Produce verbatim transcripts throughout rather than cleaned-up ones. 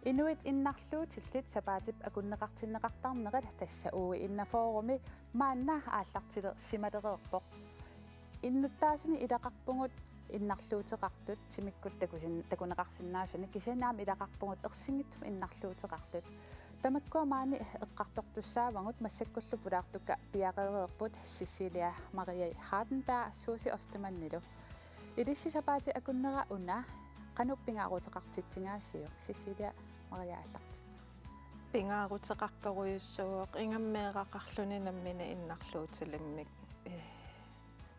Inuit innarluutillit sapaatip akunneqartinneqartarnerat tassa uge enogfyrremi maanna aallartilersimalereerpoq. Innuttaasunik ilaqarpugut innarluuteqartut timikkut takusin-, takuneqarsinnaasunik, kisianni aamma ilaqarpugut ersinngitsumik innarluuteqartut. Tamakkua maani eqqartortussaavagut, massakkullu pulaartukka piareereerput Cecilia Maria Hardenberg Susie Ostermannilu. Ilissi sapaatip akunnera una qanoq pingaaruteqartitsigaasiuk, Cecilia Maria, aallartit. Pingaaruteqartorujussuuvoq, ingammik meeraqarluni nammineq innarluutilimmik, eh,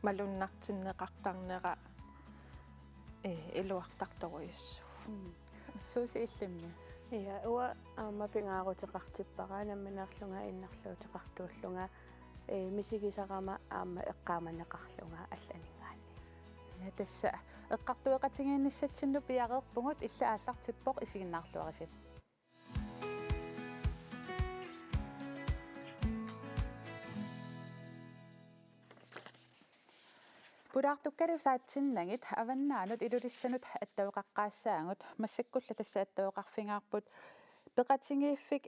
malunnartinneqartarnera, eh, iluartartorujussuuvoq. Mm. Susie, illimmi? Ja, uanga aamma pingaaruteqartippara nammineerlunga innarluuteqartuullunga, eh, misigisarama aamma eqqaamaneqarlunga allaninngaanniit. Ja, tassa eqqartueqatigiinnissatsinnut piareerpugut, illit aallartippoq, isiginnaarluarisi. Pulaartukkalu saatsinnagit Avannaanut Ilulissanut attaveqaqqaassaagut, massakkullu tassa attaveqarfigaarput peqatigiiffik,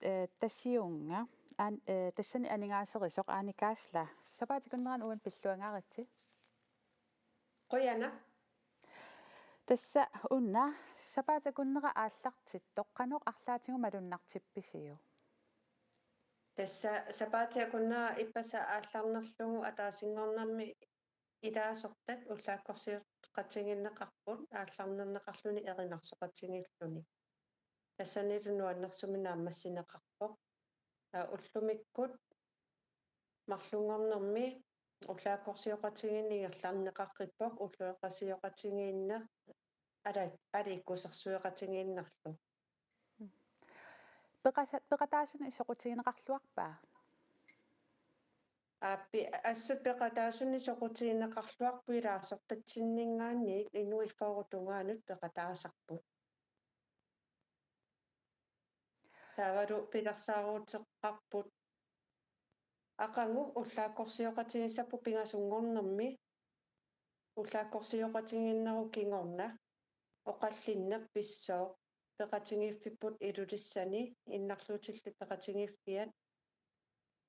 eh, Tasiunga, an-, eh, tassani aningaaserisoq Aani Kaasla. Sapaatip akunnerani uani pilluangaaritsi. Qujanaq. Tassa una sapaatip akunnera aallartittoq qanoq arlaatigut malunnartippisiuk? Tassa sapaatip akunnera ippassaq aallarnerlugu ataasinngornermi ilaasortat ullaakkorsioqatigiinneqarput aallarnerneqarluni erinarsoqatigiilluni. Tassanilu nuannersumik naammassineqarpoq. Aa, ullumikkut marlunngornermi ullaakkorsioqatigiinneq ingerlanneqaqqippoq, ulloqeqasioqatigiinneq ala-, aliikkusersueqatigiinnarlugu. Peqasa-, peqataasunik soqutigineqarluarpa? Aappi, assut peqataasunik soqutigineqarluarpoq ilaasortatsinninngaanniit, inuit fyrre tungaanut peqataasarput. Taavalu pilersaaruteqarput aqagu ullaakkorsioqatigiissapput pingasunngornermi, ullaakkorsioqatigiinnerup kingorna oqallinneq pissooq peqatigiiffipput Ilulissani, innarluutillit peqatigiiffiat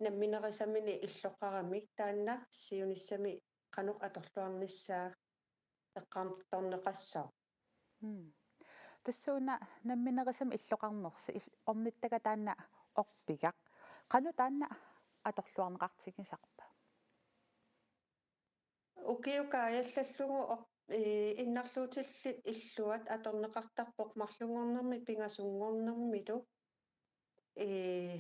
namminerisaminik illoqaramik, taanna siunissami qanoq atorluarnissaa eqqartorneqassaaq. Mm. Tassuuna namminerisami illoqarnersi il-, ornittagaq taanna orpigaq. Qanoq taanna atorluarneqartigisarpa? Ukiup kaajallallugu or-, ee, innarluutillit illuat atorneqartarpoq marlunngornermi pingasunngornermilu, ee,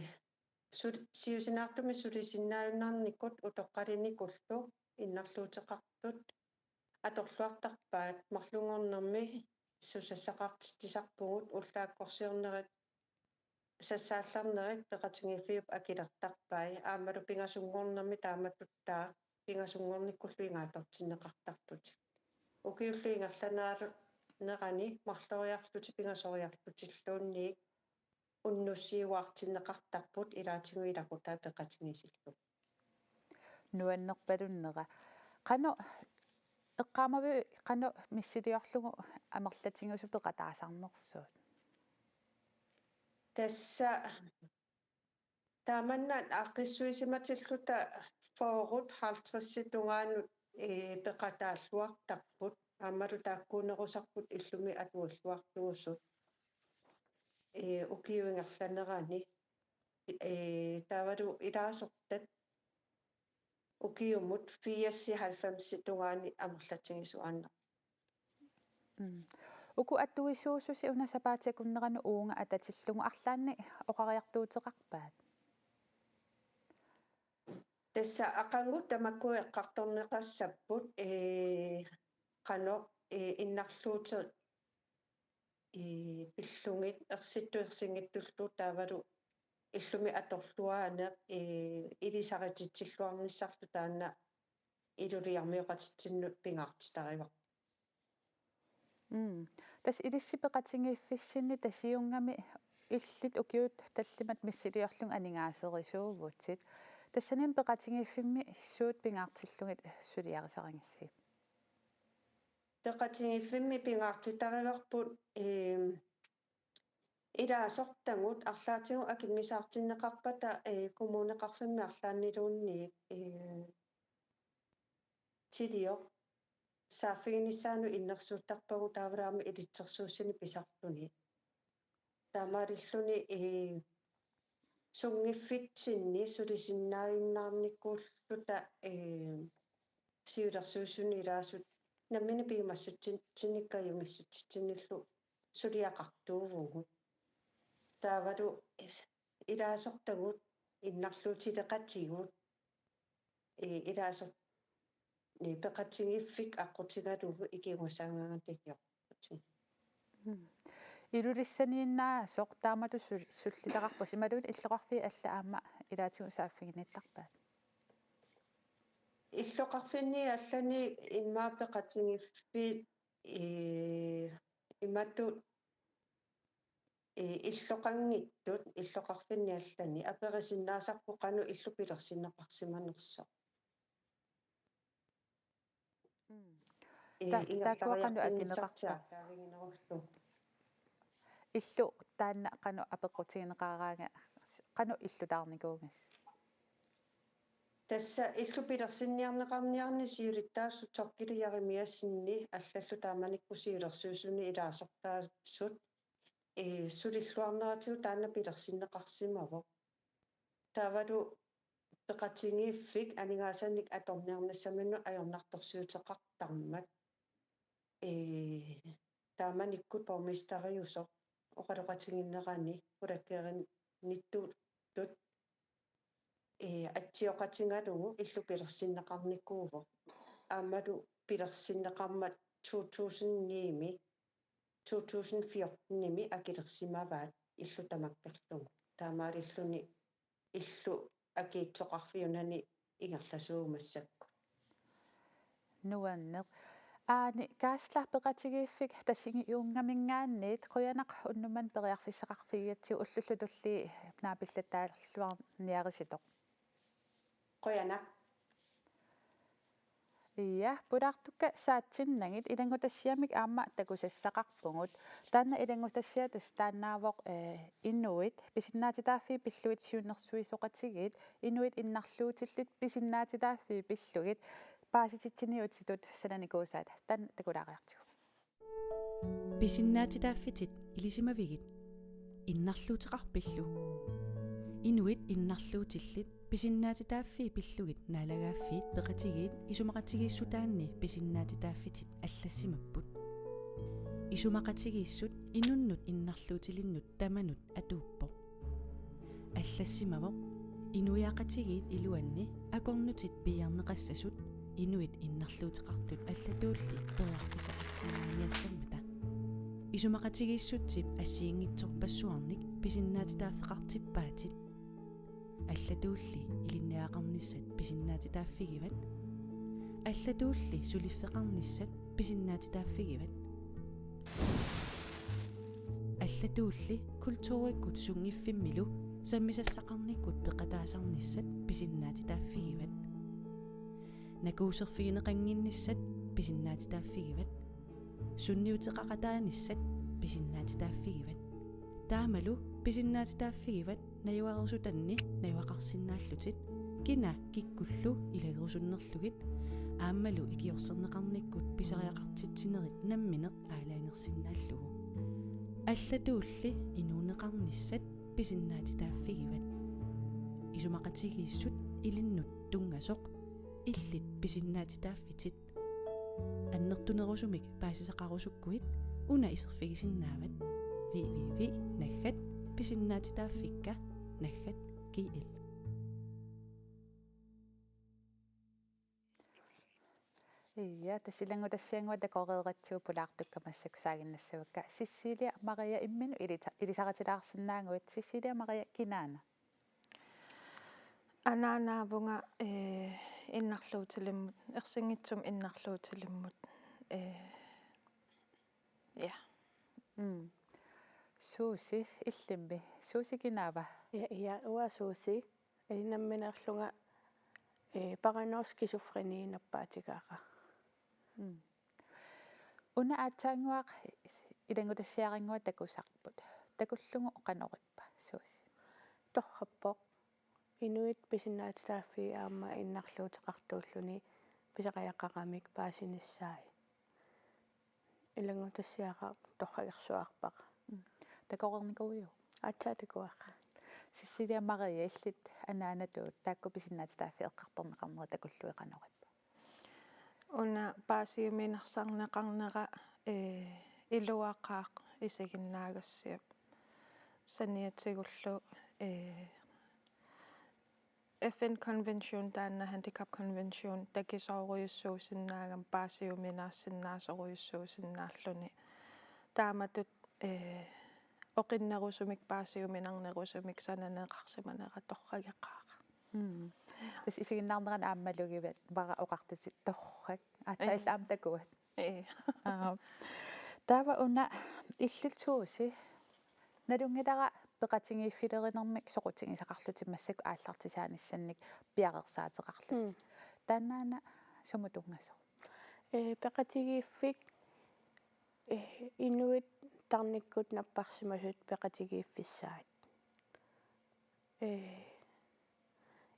sul-, siusinaartumik sulisinnaajunnaarnikut utoqqalinikullu innarluuteqartut atorluartarpaat, marlunngornermi susassaqartitsisarpugut, ullaakkorsiornerit sassaallarnerit peqatigiiffiup akilertarpai, aammalu pingasunngornermi taamatuttaaq pingasunngornikkullu ingaattortinneqartartut. Ukiullu ingerlanerani marloriarlutik pingasoriarlutilluunniit unnussiuaartinneqartarput ilaatigut ilaqutaa peqatigiisillugit. Nuannerpalunnera. Qanoq eqqaamaviuk, qanoq missiliorlugu amerlatigisut peqataasarnersut? Tassa taamanna aaqqissuisimatilluta fyrret halvtredsit tungaanut, ee, peqataalluartarput, aammalu taakkuunerusarput illumi atuilluartugusut, ee, ukiup ingerlanerani, ee, taavalu ilaasortat ukiumut firsit halvfemsit tungaanut amerlatigisut aana. Mm. Uku atuisuususi una sapaatip akunneranut uunga atatillugu arlaannik oqariartuuteqarpaat? Tassa aqagu tamakku eqqartorneqassapput, ee, qanoq, ee, innarluuteq, ee, pillugit ersittoq ersinngitsullu taavalu illumi atorluaaneq, ee, ilisarititsilluarnissarlu taanna iluliarmioqatitsinnut pingaartitarivarput. Mm. Tassa ilissi peqatigiiffissinni Tasiungami illit ukiut tallimat missiliorlugit aningaaserisuuvutit. Tassanilu peqatigiiffimmi suut pingaartillugit suliarisarigissi? Peqatigiiffimmi pingaartitarivarput, ee, Ilaasortagut arlaatigut akimmisaartinneqarpata, ee, kommuneqarfimmi arlaanniluunniit, ee, tilioq saaffiginissaanut innersuuttarpagut taavalu aamma ilitsersuussineq pisarluni. Taamaalilluni, ee, sunngiffitsinni sulisinnaajunnaarnikuulluta, ee, siulersuisuni ilaasut nammineq piumassutsitsinnik kajumissutitsinillu suliaqartuuvugut. Taavalu ilaasortagut innarluutileqatigut, ee, ilaasortagut peqatigiiffik aqqutigalugu ikiugassagaangat tilioq. Mm. Ilulissaniinnaasoq taamatut sul-, sullitaqarpusi imaluunniit illoqarfiit allat aamma ilaatigut saaffiginnittarpaat? Illoqarfinni allani immaqa peqatigiiffiit, ee, imatut, ee, illoqanngitsut illoqarfinni allani aperisinnaasarput qanoq illu pilersinneqarsimanersoq. Mm. Ee, ta-, taakkua qanoq ingerlariartunnissartik akineqarpa? Aallaaviginerullugu. Illu taanna qanoq apeqqutigineqaraangat, qanoq illutaarnikuugassi? Tassa illu pilersinniarneqarniarneq siulittaasup Thorkild Jeremiassenip allallu taamanikkut siulersuisuni ilaasortaasut, ee, sulilluarneratigut taanna pilersinneqarsimavoq. Taavalu peqatigiiffik aningaasanik atorniarnissaminnut ajornartorsiuteqartarmat, ee, taamanikkut borgmesteriusoq oqaloqatigiinnerani qulakkeerinnittutut, ee, atsioqatigalugu illu pilersinneqarnikuuvoq. Aammalu pilersinneqarmat to tusind ni-mi, to tusind fjorten-imi akilersimavaat illu tamakkerlugu. Taamaalilluni illu akiitsoqarfiunani ingerlasuuvoq massakkut. Nuanneq. Aani Kaasla, peqatigiiffik Tasigiunngamingaanniit qujanaq unnuk manna periarfissaqarfigigatsigu, ullullu tulliit naapillattaalluarniaritsi. Qujanaq. Ja, pulaartukka saatsinnagit, ilanngutassiamik aamma takusassaqarpugut. Taanna ilanngutassiaq tassa taannaavoq, eh, inuit pisinnaatitaaffii pillugit siunnersuisoqatigiit, inuit innarluutillit pisinnaatitaaffii pillugit paasititsiniutitut sananikuusaat. Taanna takulaariartigu. Pisinnaatitaaffitit ilisimavigit? Innarluuteqarpillu? Inuit innarluutillit pisinnaatitaaffii pillugit Naalagaaffiit Peqatigiit isumaqatigiissutaanni pisinnaatitaaffitit allassimapput. Isumaqatigiissut inunnut innarluutilinnut tamanut atuuppoq. Allassimavoq inuiaqatigiit iluanni akornutit piiarneqassasut inuit innarluuteqartut allatulli periarfissaqarsinnaaniassammata. Isumaqatigiissutsip assigiinngitsorpassuarnik pisinnaatitaaffeqartippaatit. Allatulli ilinniagaqarnissat pisinnaatitaaffigivat. Allatulli suliffeqarnissat pisinnaatitaaffigivat. Allatulli kulturikkut sunngiffimmilu sammisassaqarnikkut peqataasarnissat pisinnaatitaaffigivat. Nakuuserfigineqannginnissat pisinnaatitaaffigivat. Sunniuteqaqataanissat pisinnaatitaaffigivat. Taamalu pisinnaatitaaffigivat najugarerusutanni najugaqarsinnaallutit, kina kikkullu ilagerusunnerlugit, aammalu ikiorserneqarnikkut pisariaqartitsinerit nammineq aalajangersinnaallugu. Allatulli inuuneqarnissat pisinnaatitaaffigivat. Isumaqatigiissut ilinnut tunngasoq, illit pisinnaatitaaffitit. Annertunerusumik paasisaqarusukkuit una iserfigisinnaavat: www naggat pisinnaatitaaffikka naggat gl. Ja, tassa ilanngutassiannguaq takoreeratsigu pulaartukka massakkut saaginnassavakka. Cecilia Maria, imminut ilita-, ilisaritilaarsinnaaguit. Cecilia Maria, kinaana? Anaanaavunga, eh, innarluutilimmut, ersinngitsumik innarluutilimmut, eh, ja. Mm. Suusi, illimmi. Suusi, kinaava? Ja, ja, uanga Suusi. Eh, nammineerlunga, eh, paranoid skizofreni nappaatigaara. Mm. Una aatsaannguaq ilanngutassiarannguaq takusarput. takullugu qanoq ippa, Suusi? Torrappoq. Inuit pisinnaatitaaffii aamma innarluuteqartuulluni pisariaqaramik paasinissaat. Ilanngutassiaqarpoq, torragersuarpara. Mm. Takoreernikuuiuk? Aatsaat takuara. Cecilia Marie, illit anaanatut taakku pisinnaatitaaffii eqqartorneqarneri takullugit qanoq ippa? Una paasiuminarsarneqarnera, ee, iluaqaaq isiginnaagassiap. Saniatigullu, ee, F N Convention taanna Handicap Convention takisoorujussuusinnaagami paasiuminaassinnaasorujussuusinnaalluni. Taamatut, ee, oqinnerusumik paasiuminarnerusumik sananeqarsimanera torrageqaara. Mm. Tassa isiginnaarnerani aamma malugivat, vara oqartutit torrak. Aatsaat, ee, illit aamma takuat. Ee. Aa. Taava una illit Suusi, nalunngilara peqatigiiffilerinermik soqutigisaqarlutit massakkut aallartisaanissannik piareersaateqarlutit. Mm. Taannaana sumut tunngasoq? Ee, peqatigiiffik, ee, inuit tarnikkut napparsimasut peqatigiiffissaat. Ee,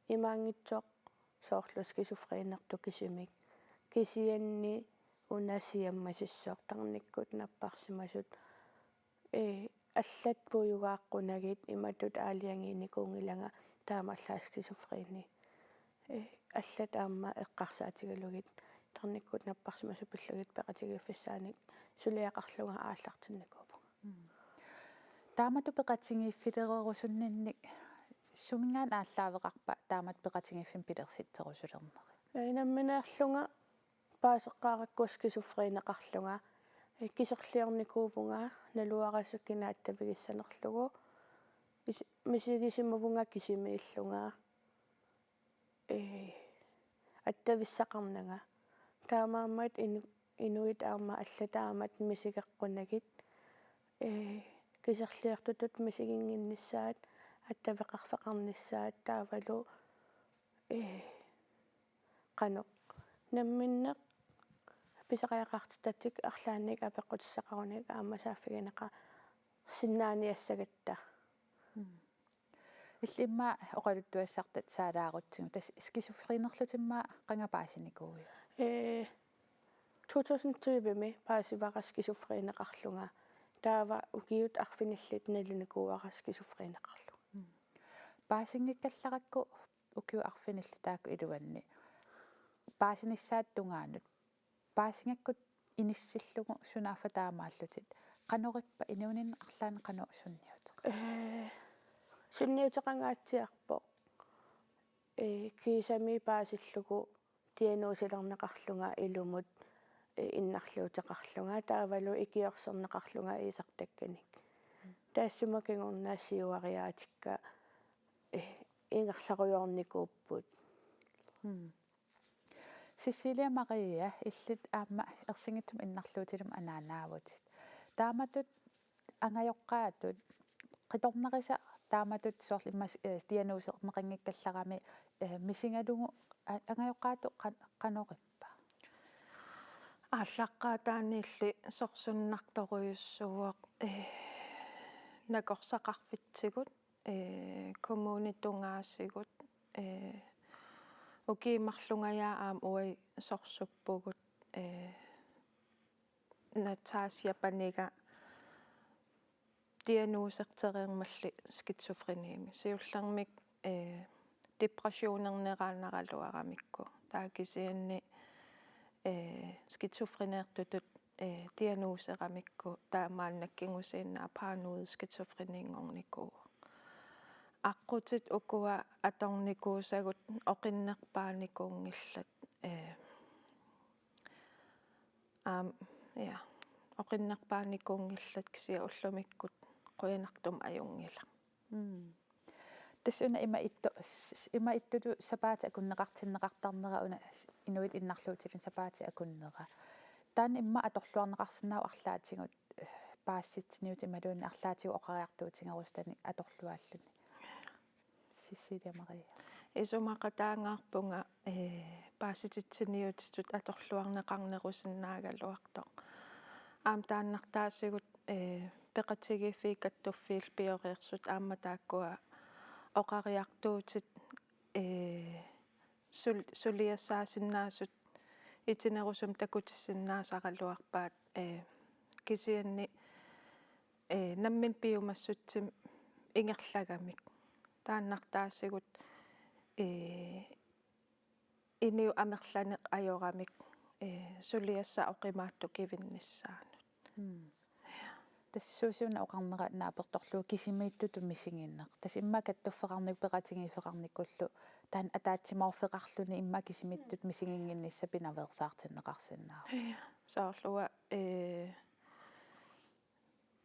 imaanngitsoq soorlu skizofrenertut kisimik. Kisianni una siammasissoq tarnikkut napparsimasut, ee, allat puigugaaqqunagit imatut aalajangiinikuunngilanga taamaallaat skizofreni. Ee, allat aamma eqqarsaatigalugit tarnikkut napparsimasut pillugit peqatigiiffissaanik suliaqarlunga aallartinnikuuvunga. Mm. Taamatut peqatigiiffilereerusunninni suminngaanniit aallaaveqarpa taamatut peqatigiiffimmi pilersitserusulernerit? Ee, nammineerlunga paaseqqaarakku skizofreneqarlunga, ee, kiserliornikuuvunga naluara sukkinaattuavissanerlugu. Is-, misigisimavunga kisimiillunga, ee, attavissaqarnanga. Taamaammat inu-, inuit aamma allat taamatut misigeqqunagit, ee, kiserliortutut misiginnginnissaat, attaveqarfeqarnissaat taavalu, ee, qanoq. Namminneq pisariaqartitatik arlaannik apeqqutissaqarunik aamma saaffigineqarsinnaaniassagatta. Mm. Illit immaqa oqaluttuassartat saalaarutsigu, tassa skizofrenerlutit immaqa qanga paasinikuuiuk? Ee, to tusind tyve-mi paasivara skizofreneqarlunga. Taava ukiut arfinillit nalunikuuara skizofreneqarlunga. Mm. Paasinngikkallarakku ukiut arfinillit taakku iluanni paasinissaata tungaanut, paasigakkit inissillugu sunaaffa taamaallutit, qanoq ippa, inuuninni arlaanni qanoq sunniuteqarpa? Ee, sunniuteqangaatsiarpoq. Ee, kiisami paasillugu diagnoselerneqarlunga ilumut, ee, innarluuteqarlunga taavalu ikiorserneqarlunga iisartakkanik. Taassuma kingorna siuariaatikka, ee, ingerlarujoornikuupput. Mm. Cecilia Maria, illit aamma ersinngitsumik innarluutilimmi anaanaavutit. Taamatut angajoqqaatut qitornarisa taamatut soorlu immaqa, eh, diagnoseqanngikkallarami, eh, misigalugu a-, angajoqqaatut qan-, qanoq ippa? Aallaqqaataaniilli sorsunnartorujussuuvoq, eh, nakorsaqarfitsigut, ee, kommunit tungaasigut, ee, ukiut marlungajaat aamma uagut sorsuppugut, ee, Natasha paniga diagnosertereermalli skizofrenimi. Siullermik, ee, depressionerneraannaraluaramikku. Taava kisianni, ee, skizofrenertutut, ee, diagnoseramikku taamaannak kingusinnaasut paranoid skizofreninngornikuuvoq. Aqqutit ukua atornikuusagut oqinnerpaanikuunngillat, ee, aam, ja, oqinnerpaanikuunngillat kisianni ullumikkut qujanartumik ajunngilaq. Mm. Tassa una ima ittu-, s-, ima ittutut sapaatit akunneqartinneqartarnera una inuit innarluutillutik sapaatit akunnera. Taanna immaqa atorluarneqarsinnaavoq arlaatigut, eh, paasisitsiniutit imaluunniit arlaatigut oqariartuutigerusutanik atorluaalluni. Cecilia Maria. Isumaqataangaarpunga, eh, paasisitsiniutitut atorluarneqarnerusinnaagaluartoq. Aamma taannartaasigut, eh, peqatigiiffiit kattuffiillu pioreersut aamma taakkua oqariartuutit, ee, sul-, suliassaasinnaasut itinerusumik takutissinnaasaraluarpaat, ee, kisianni, ee, nammineq piumassutsimik ingerlagamik. Taannartaasigut, ee, inuit amerlanerit ajoramik, ee, suliassaq oqimaatsut kivinnissaannut. Mm. Tassa suusiuna oqarnera naapertorlugu kisimiittutut misiginneq. Tassa immaqa kattuffeqarnikkut peqatigiiffeqarnikkullu taanna ataatsimoorfeqarluni immaqa kisimiittutut misiginnginnissaq pinaveersaartinneqarsinnaavoq. Ja. Soorlu uanga, ee,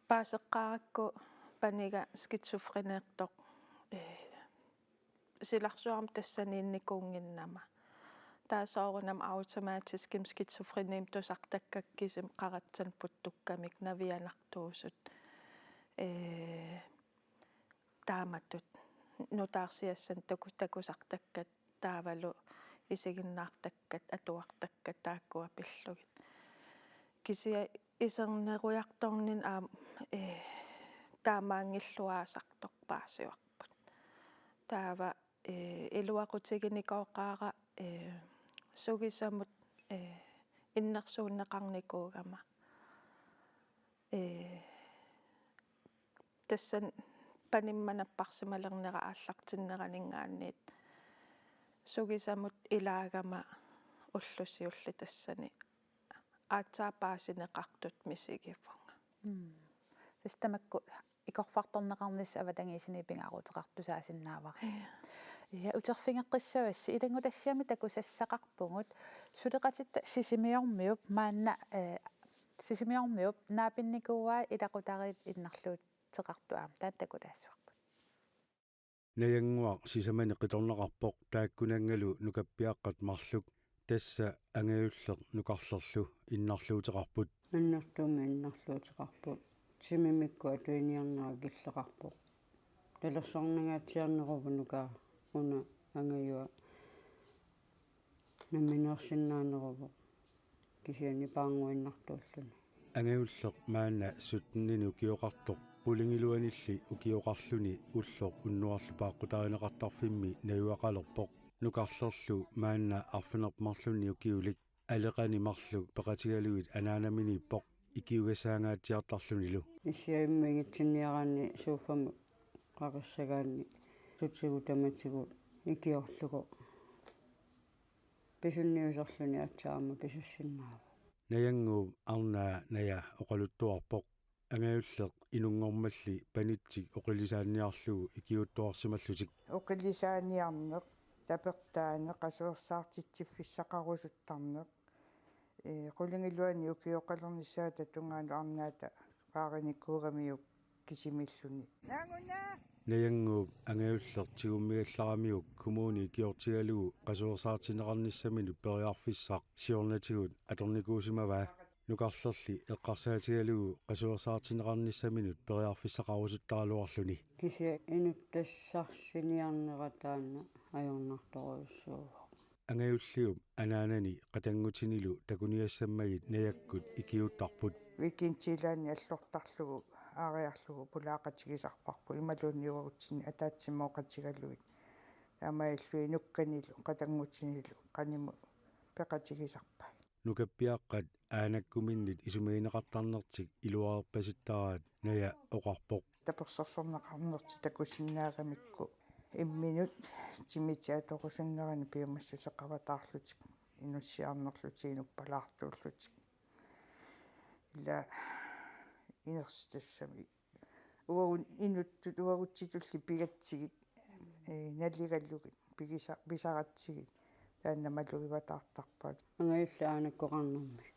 paaseqqaarakku paniga skizofrenertoq, ee, silarsuarmi tassaniinnikuunnginnama. Taava soorunami automatiskimik skizofrenimik tusartakkat kisimik qaratsanut puttukkamik navianartuusut. Ee, taamatut nutaarsiassanik taku-, takusartakkat taavalu isiginnaartakkat, atuartakkat taakkua pillugit. Kisianni isernerujartorninni aamma, ee, taamaanngilluaasartoq paasivarput. Taava, ee, iluaqutiginikooqaara, ee, sugisamut, ee, innersuunneqarnikuugama. Ee, tassani panimma napparsimalernera aallartinneraninngaanniit sugisamut ilaagama ulloq siulleq tassani aatsaat paasineqartutut misigivunga. Mm. Tassa tamakku ikorfartorneqarnissaq avatangiisiniit pingaaruteqartussaasinnaavarput. Ja. Ja, uterfigeqqissavassi ilanngutassiami takusassaqarpugut suleqatitta Sisimiormiup maanna, ee, Sisimiormiup naapinnikuuaa ilaqutariit innarluuteqartut aamma taanna takulaassavarput. Najannguaq sisamanik qitornaqarpoq taakkunanngalu nukappiaqqat marluk, tassa Angajulleq nukarlerlu innarluuteqarput. Annertuumik innarluuteqarpoq. Timimikkut atuiniarnera killeqarpoq. Talersornangaatsiarneruvoq nuka una Angajua. Nammineersinnaaneruvoq kisianni paarnguinnartuulluni. Angajulleq maanna syttenini ukioqartoq qulingiluanilli ukioqarluni ulloq unnuarlu paaqqutaarineqartarfimmi najugaqalerpoq. Nukarlerlu maanna arfineq-marlunni ukiulik aleqani marluk peqatigalugit anaanaminiippoq ikiugassaangaatsiartarlunilu. Issiavimmi igitsinniaraanni sofamut qaqissagaanni sutigut tamatigut ikiorlugu pisunniuserluni aatsaat aamma pisussinnaavoq. Najannguup arnaa Naja oqaluttuarpoq. Angajulleq inunngormalli panitsik oqilisaanniarlugu ikiuuttuarsimallutik. Oqilisaaniarneq, tapertaaneq, qasuersaartitsiffissaqarusuttarneq, ee, qulingiluani ukioqalernissaata tungaanut arnaata paarinikuugamiuk kisimiilluni. Najannguup Angajulleq tigummigallaramiuk kommuni ikiortigalugu qasuersaartinneqarnissaminut periarfissaq siornatigut atornikuusimavaa. Nukarlerli eqqarsaatigalugu qasuersaartinneqarnissaminut periarfissaqarusuttaraluarluni. Kisianni inuttassarsiorniarnera taanna ajornartorujussuuvoq. Angajulliup anaanani qatanngutinilu takuniassammagit Najakkut ikiuuttarput. Weekendilaanni allortarlugu aariarlugu pulaaqatigisarparput imaluunniit uagutsinni ataatsimooqatigalugit. Taamaalilluni nukkanilu qatanngutinilu qanimut peqatigisarpai. Nukappiaqqat aanakkuminnit isumagineqartarnertik iluariarpasittaaraat Naja oqarpoq. Tapersersorneqarnertik takusinnaagamikku imminut timitit atorusunnerani piumassuseqavataarlutik inussiarnerlutik inuppalaartuullutik. Ila inersitassamik. Uagut inuttut uagutsitulli pigatsigit, ee, naligalugit, pigisa-, pisaratsigit, taanna malugivataartarpaat. Angajulleq aanakkoqarnermik.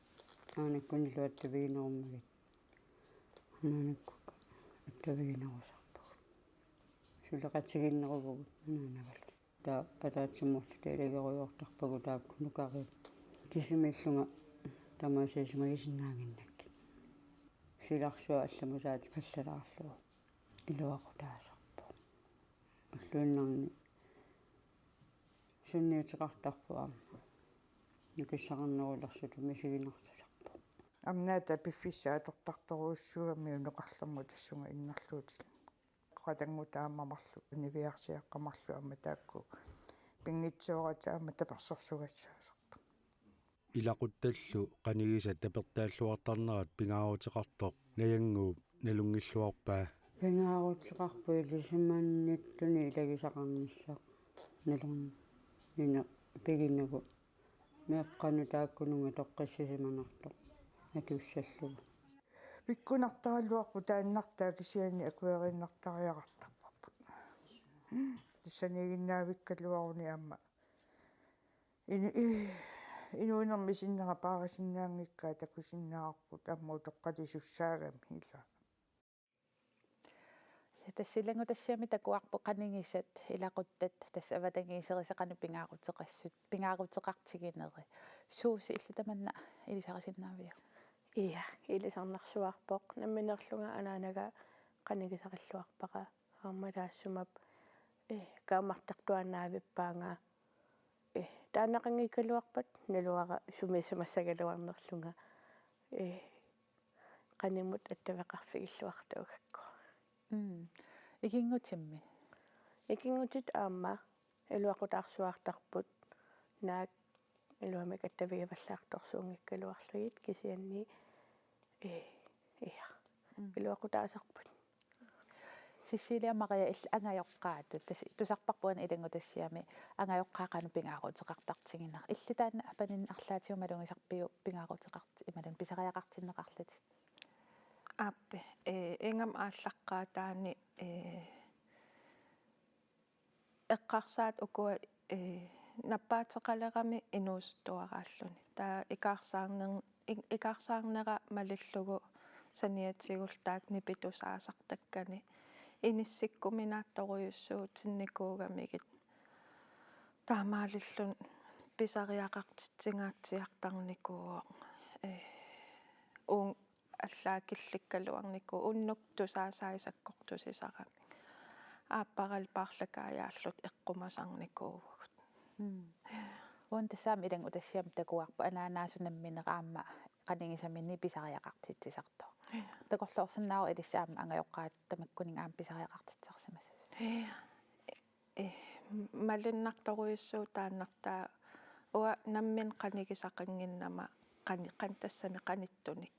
Aanakkunillu attaviginerummagit. Anaanakkukka attaviginerusarpagut. Suleqatigiinneruvugut anaanagalu. Taava ataatsimoorluta ilagerujoortarpagut taakku nukariit. Kisimiillunga tamaasa isumagisinnaannginnakkit. Silarsuaq allamut saatipallalaarlugu iluaqutaasarpoq. Ulluinnarni sunniuteqartarpoq aamma. Nukissaqarnerulersutut misiginartusarpoq. Amnaata piffissaq atortartorujussuugami unukarlermut tassunga innarluutillit. Qatanngutaat aamma marluk niviarsiaqqat marluk aamma taakku pinngitsooratik aamma tapersersugassaasarput. Ilaquttallu qanigisat tapertaalluartarnerat pingaaruteqartoq Najannguup nalunngilluarpaa. Pingaaruteqarpoq ilisimannittuni ilagisaqarnissaq. Nalornineq piginagu meeqqanut taakkununnga toqqissisimanartoq atuussallugu. Pikkunartaraluarput taannartaa kisianni akueriinnartariaqartarparput. Tassaniiginnaavikkaluaruni aamma inu-, i-, inuunermi sinnera paarisinnaanngikkaa takusinnaavarput aamma utoqqalisussaagami ilaa. Ja tassa ilanngutassiami takuarput qanigisat ilaquttat tassa avatangiiserisat qanoq pingaaruteqassut, pingaaruteqartigineri. Suusi, illit tamanna ilisarisinnaaviuk? Ja, ilisarnarsuarpoq. Nammineerlunga anaanaga qanigisarilluarpara. Aamma taassuma, eh, kaammartartuaannaavippaanga. Eh, taannaqanngikkaluarpat naluara sumiissimassagaluarnerlunga. Eh, qanimut attaveqarfigilluartuugakku. Mm. Ikinngutimmi? Ikinngutit aamma iluaqutaarsuartarput, naak iluamik attavigivallaartorsuunngikkaluarlugit, kisianni, eh, ja. Mm. Iluaqutaasarput. Cecilia Maria, illit angajoqqaatut, tassa tusarparput una ilanngutassiami angajoqqaat qanoq pingaaruteqartartigineri. Illit taanna paninneq arlaatigut malugisarpiuk pingaaruteqart-, imaluunniit pisariaqartinneqarlutit? Aappi, eh, ingammik aallaqqaataani, eh, eqqarsaat ukua, eh, nappaateqalerami inuusuttuaraalluni. Taava ikaarsaarner-, ik-, ikaarsaarnera malillugu saniatigullu taakku nipitusaasartakkani inissikkuminaattorujussuutinnikuugamigit. Taamaalilluni pisariaqartitsingaatsiartarnikuuvoq. Eh, uun allaat killikkaluarnikuuvoq unnuk tusaasai sakkortusisaramik. Aapparalli paarlakaajaalluta eqqumasarnikuuvugut. Mm. Uani tassa aamma ilanngutassiami takuarput anaanaasut nammineq aamma qanigisaminnik pisariaqartitsisartoq. Ja. Takorloorsinnaavoq ilissi aamma angajoqqaat tamakkuninnga aamma pisariaqartitsisarsimassasoq. Ja. Eh, malunnartorujussuuvoq taannartaa uanga nammineq qanigisaqannginnama qani-, qan-, tassami qanittunik.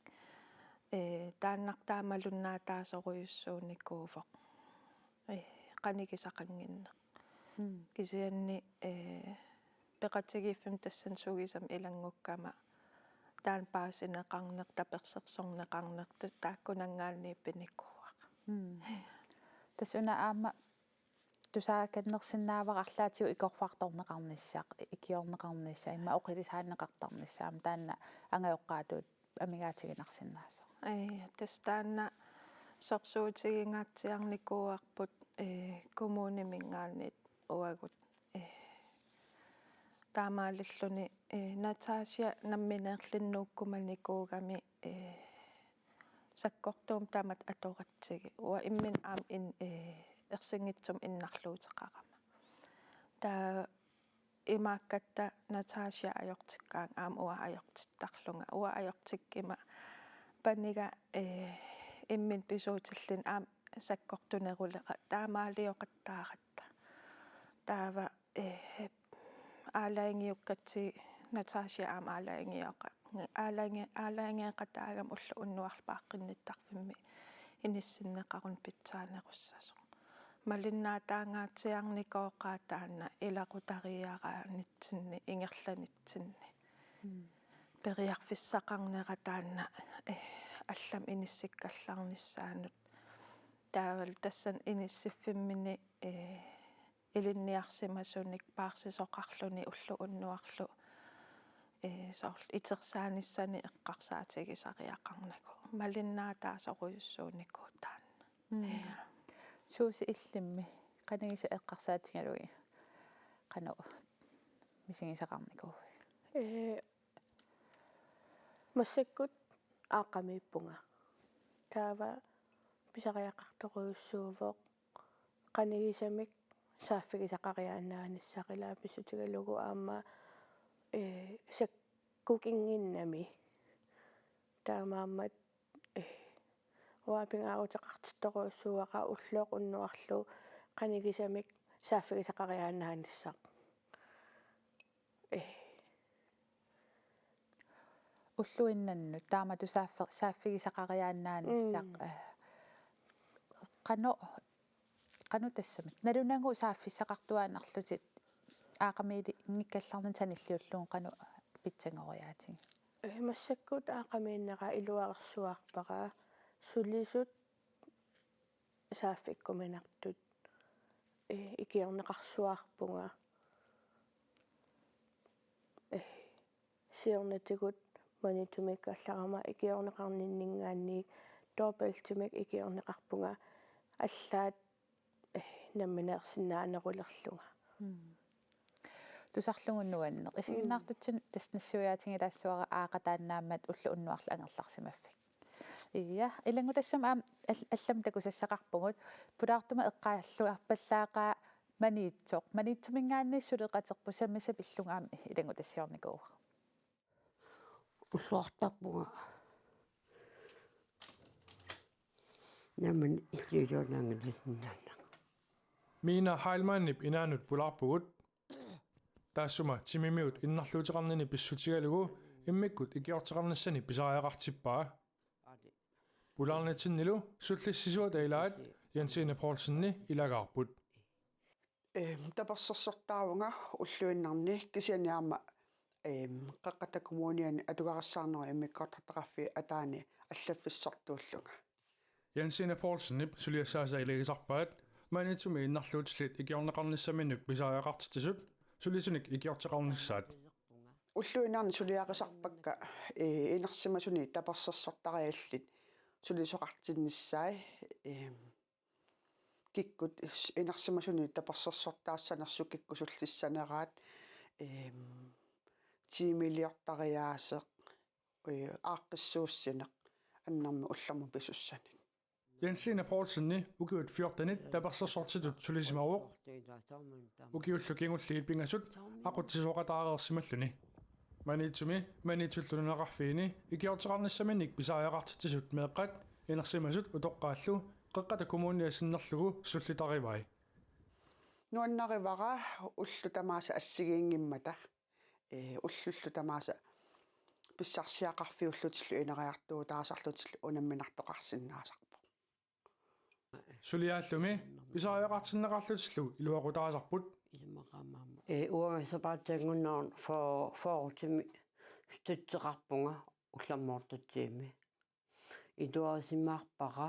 Eh, taannartaa malunnaataasorujussuunikuuvoq. Eh, qanigisaqannginneq. Mm. Kisianni, eh, peqatigiiffimmi tassani sugisami ilanngukkama taanna paasineqarneq, tapersersorneqarneq, ta-, taakkunanngaanniit pinikuuara. Mm. Tassa una aamma tusaakannersinnaavara arlaatigut ikorfartorneqarnissaq, ikiorneqarnissaq, immaqa oqilisaanneqartarnissaq, aamma taanna angajoqqaatut amigaatiginarsinnaasoq. Ai, tassa taanna sorsuutigingaatsiarnikuuarput, eh, kommuniminngaanniit uagut, eh, taamaalilluni, eh, Natasha nammineerlinnuukkumanikuugami, eh, sakkortuumik tamatta atoratsigit. Uanga imminut aamma in-, eh, ersinngitsumik innarluuteqarama. Taava imaakkatta Natasha ajortikkaanga aamma uanga ajortittarlunga. Uanga ajortikkima paniga, eh, imminut pisuutilluni aamma sakkortunerulera taamaalioqattaaratta. Taava, eh, aalajangiukkatsigit Natasha aamma aalajangioqa-, aalajangee-, aalajangeeqataagami ulloq unnuarlu paaqqinnittarfimmi inissinneqaruni pitsaanerussasoq. Malinnaataangaatsiarnikooqaat taanna ilaqutariaraanitsinni ingerlanitsinni. Mm. Periarfissaqarnera taanna, eh, allamik inissikkallarnissaanut. Taavalu tassani inissiffimmini, eh, ilinniarsimasunik paarsisoqarluni ulloq unnuarlu, eh, soorlu itersaanissani eqqarsaatigisariaqarnagu. Malinnaataasorujussuunikuuvoq taanna. Mm. Ja. Suusi, illimmi qanigisat eqqarsaatigalugit qanoq misigisaqarnikuuit? Ee, massakkut aaqqamiippunga. Taava pisariaqartorujussuuvoq qanigisamik saaffigisaqariaannaanissaq, ilaa pissutigalugu aamma, ee, sakkukinnginnami. Taamaammat, eh, uanga pingaaruteqartittorujussuuara ulloq unnuarlu qanigisamik saaffigisaqariaannaanissaq. Eh. Ulluinnannut taamatut saaffe-, saaffigisaqariaannaanissaq, mm, eh, qanoq, qanoq tassami. Nalunagu saaffissaqartuaannarlutit aaqqamiilinngikkallarnit sanilliullugu qanoq pitsanngoriaatigit? Eh, massakkut aaqqamiinnera iluarersuarpara, sulisut saaffikkuminartut, eh, ikiorneqarsuarpunga. Eh, siornatigut Maniitsumik allarama ikiorneqarninninngaanniit dobbeltimik ikiorneqarpunga, allaat, eh, nammineersinnaanerulerlunga. Mm. Tusarlugu nuanneq. Isiginnaartitsinni tassa nassuiaatigilaassavara aaqqataannaammat ulloq unnuarlu angerlarsimaffik. Ja, ilanngutassami aamma al-, allamik takusassaqarpugut. Pulaartuma eqqaalluarpallaaqaaq Maniitsoq. Maniitsuminngaanniit suleqaterput, sammisaq pillugu aamma ilanngutassiornikuuara. Ulluartarpunga. Nammineq illuiluannaanngilluinnaannaq. Mina Heilmannip inaanut pulaarpugut. Taassuma timimiut innarluuteqarnini pissutigalugu immikkut ikiorteqarnissani pisariaqartippaa. Pulaarnitsinnilu sullissisuata ilaat Jensine Poulsenip ilagaarput. Ehm, tapersersortaavunga ulluinnarni kisianni aamma, ehm, Qeqqata Kommuniani atugarissaarnerup immikkoortortaqarfiup ataani allaffissortuullunga. Jensine Poulsenip suliassaasa ilagisarpaat Maniitsumi innarluutillit ikiorneqarnissaminnut pisariaqartitsisut sulisunik ikiorteqarnissaat. Ulluinnarni suliarisarpakka, eh, inersimasuni tapersersortariallit sulisoqartinnissaat, ehm, kikkut inersimasuni tapersersortaassanersut kikkut sullissaneraat, ehm, tiimiliortariaaseq, eh, aaqqissuussineq annermik ullormut pisussanik. Jensine Poulsenip ukiut fjortenit tapersersortitut sulisimavoq. Ukiullu kingulliit pingasut aqutsisooqataareersimalluni. Maniitsumi Maniitsullu nunaqarfiini ikiorteqarnissaminnik pisariaqartitsisut meeqqat inersimasut utoqqaallu Qeqqata Kommunia sinnerlugu sullitarivai. Nuannarivara ullut tamaasa assigiinngimmata, eh, ullullu tamaasa pissarsiaqarfiullutillu ineriartuutaasarlutillu unamminartoqarsinnaasarpoq. Suliaallumi pisariaqartinneqarlutillu iluaqutaasarput. Ee, uanga sapaatip akunnerani fyrre, fyrre tiimit støtteqarpunga ullormut tiimi. Ituarisimaarpara,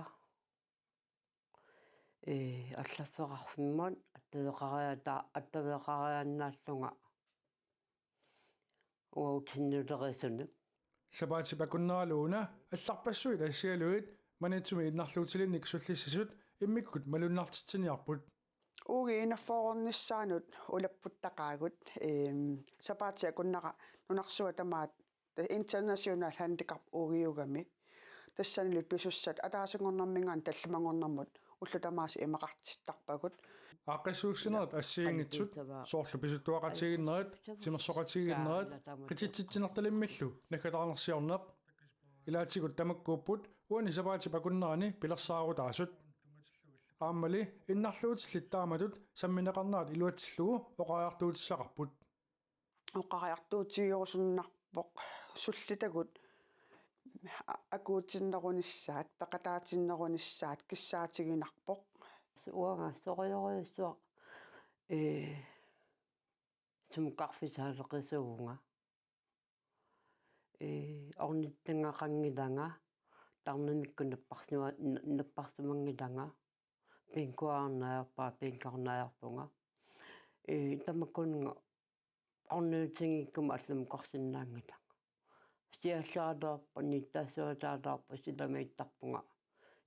ee, allaffeqarfimmat attaveqariata-, attaveqariaannaallunga uagut sinnilerisunik. Sapaatip akunneraluuna allarpassuit assigalugit Maniitsumi innarluutilinnik sullissisut immikkut malunnartitsiniarput. Uugii enogfyrrenissaanut ulapputtaqaagut, ehm, sapaatip akunnera nunarsuaq tamaat International Handicap Ukiugami. Tassanilu pisussat ataasinngornerminngaanniit tallimanngornermut ullut tamaasa imaqartittarpagut. Aaqqissuussinerit assigiinngitsut, soorlu pisuttuaqatigiinnerit, timersoqatigiinnerit, qititsitsinertalimmillu naggataarnersiorneq. Ilaatigut tamakkuupput uani sapaatip akunnerani pilersaarutaasut. Aammali innarluutillit taamatut sammineqarnerat iluatsillugu oqariartuutissaqarput. Oqariartuutigerusunnarpoq sullitagut a-, akuutinnerunissaat, peqataatinnerunissaat kissaatiginarpoq. Uanga soqujorujussuaq, ee, sumut qarfisaaleqisuvunga. Ee, ornittagaqanngilanga, tarnimikkut napparsima-, na-, napparsimanngilanga, bænkuarnaajarpara, bænkuarnaajarpunga. Ee, tamakkununnga orniutinngikkuma allamut qarsinnaanngilanga. Siallaalaarpoq, nittaassuataalaarpoq, silamiittarpunga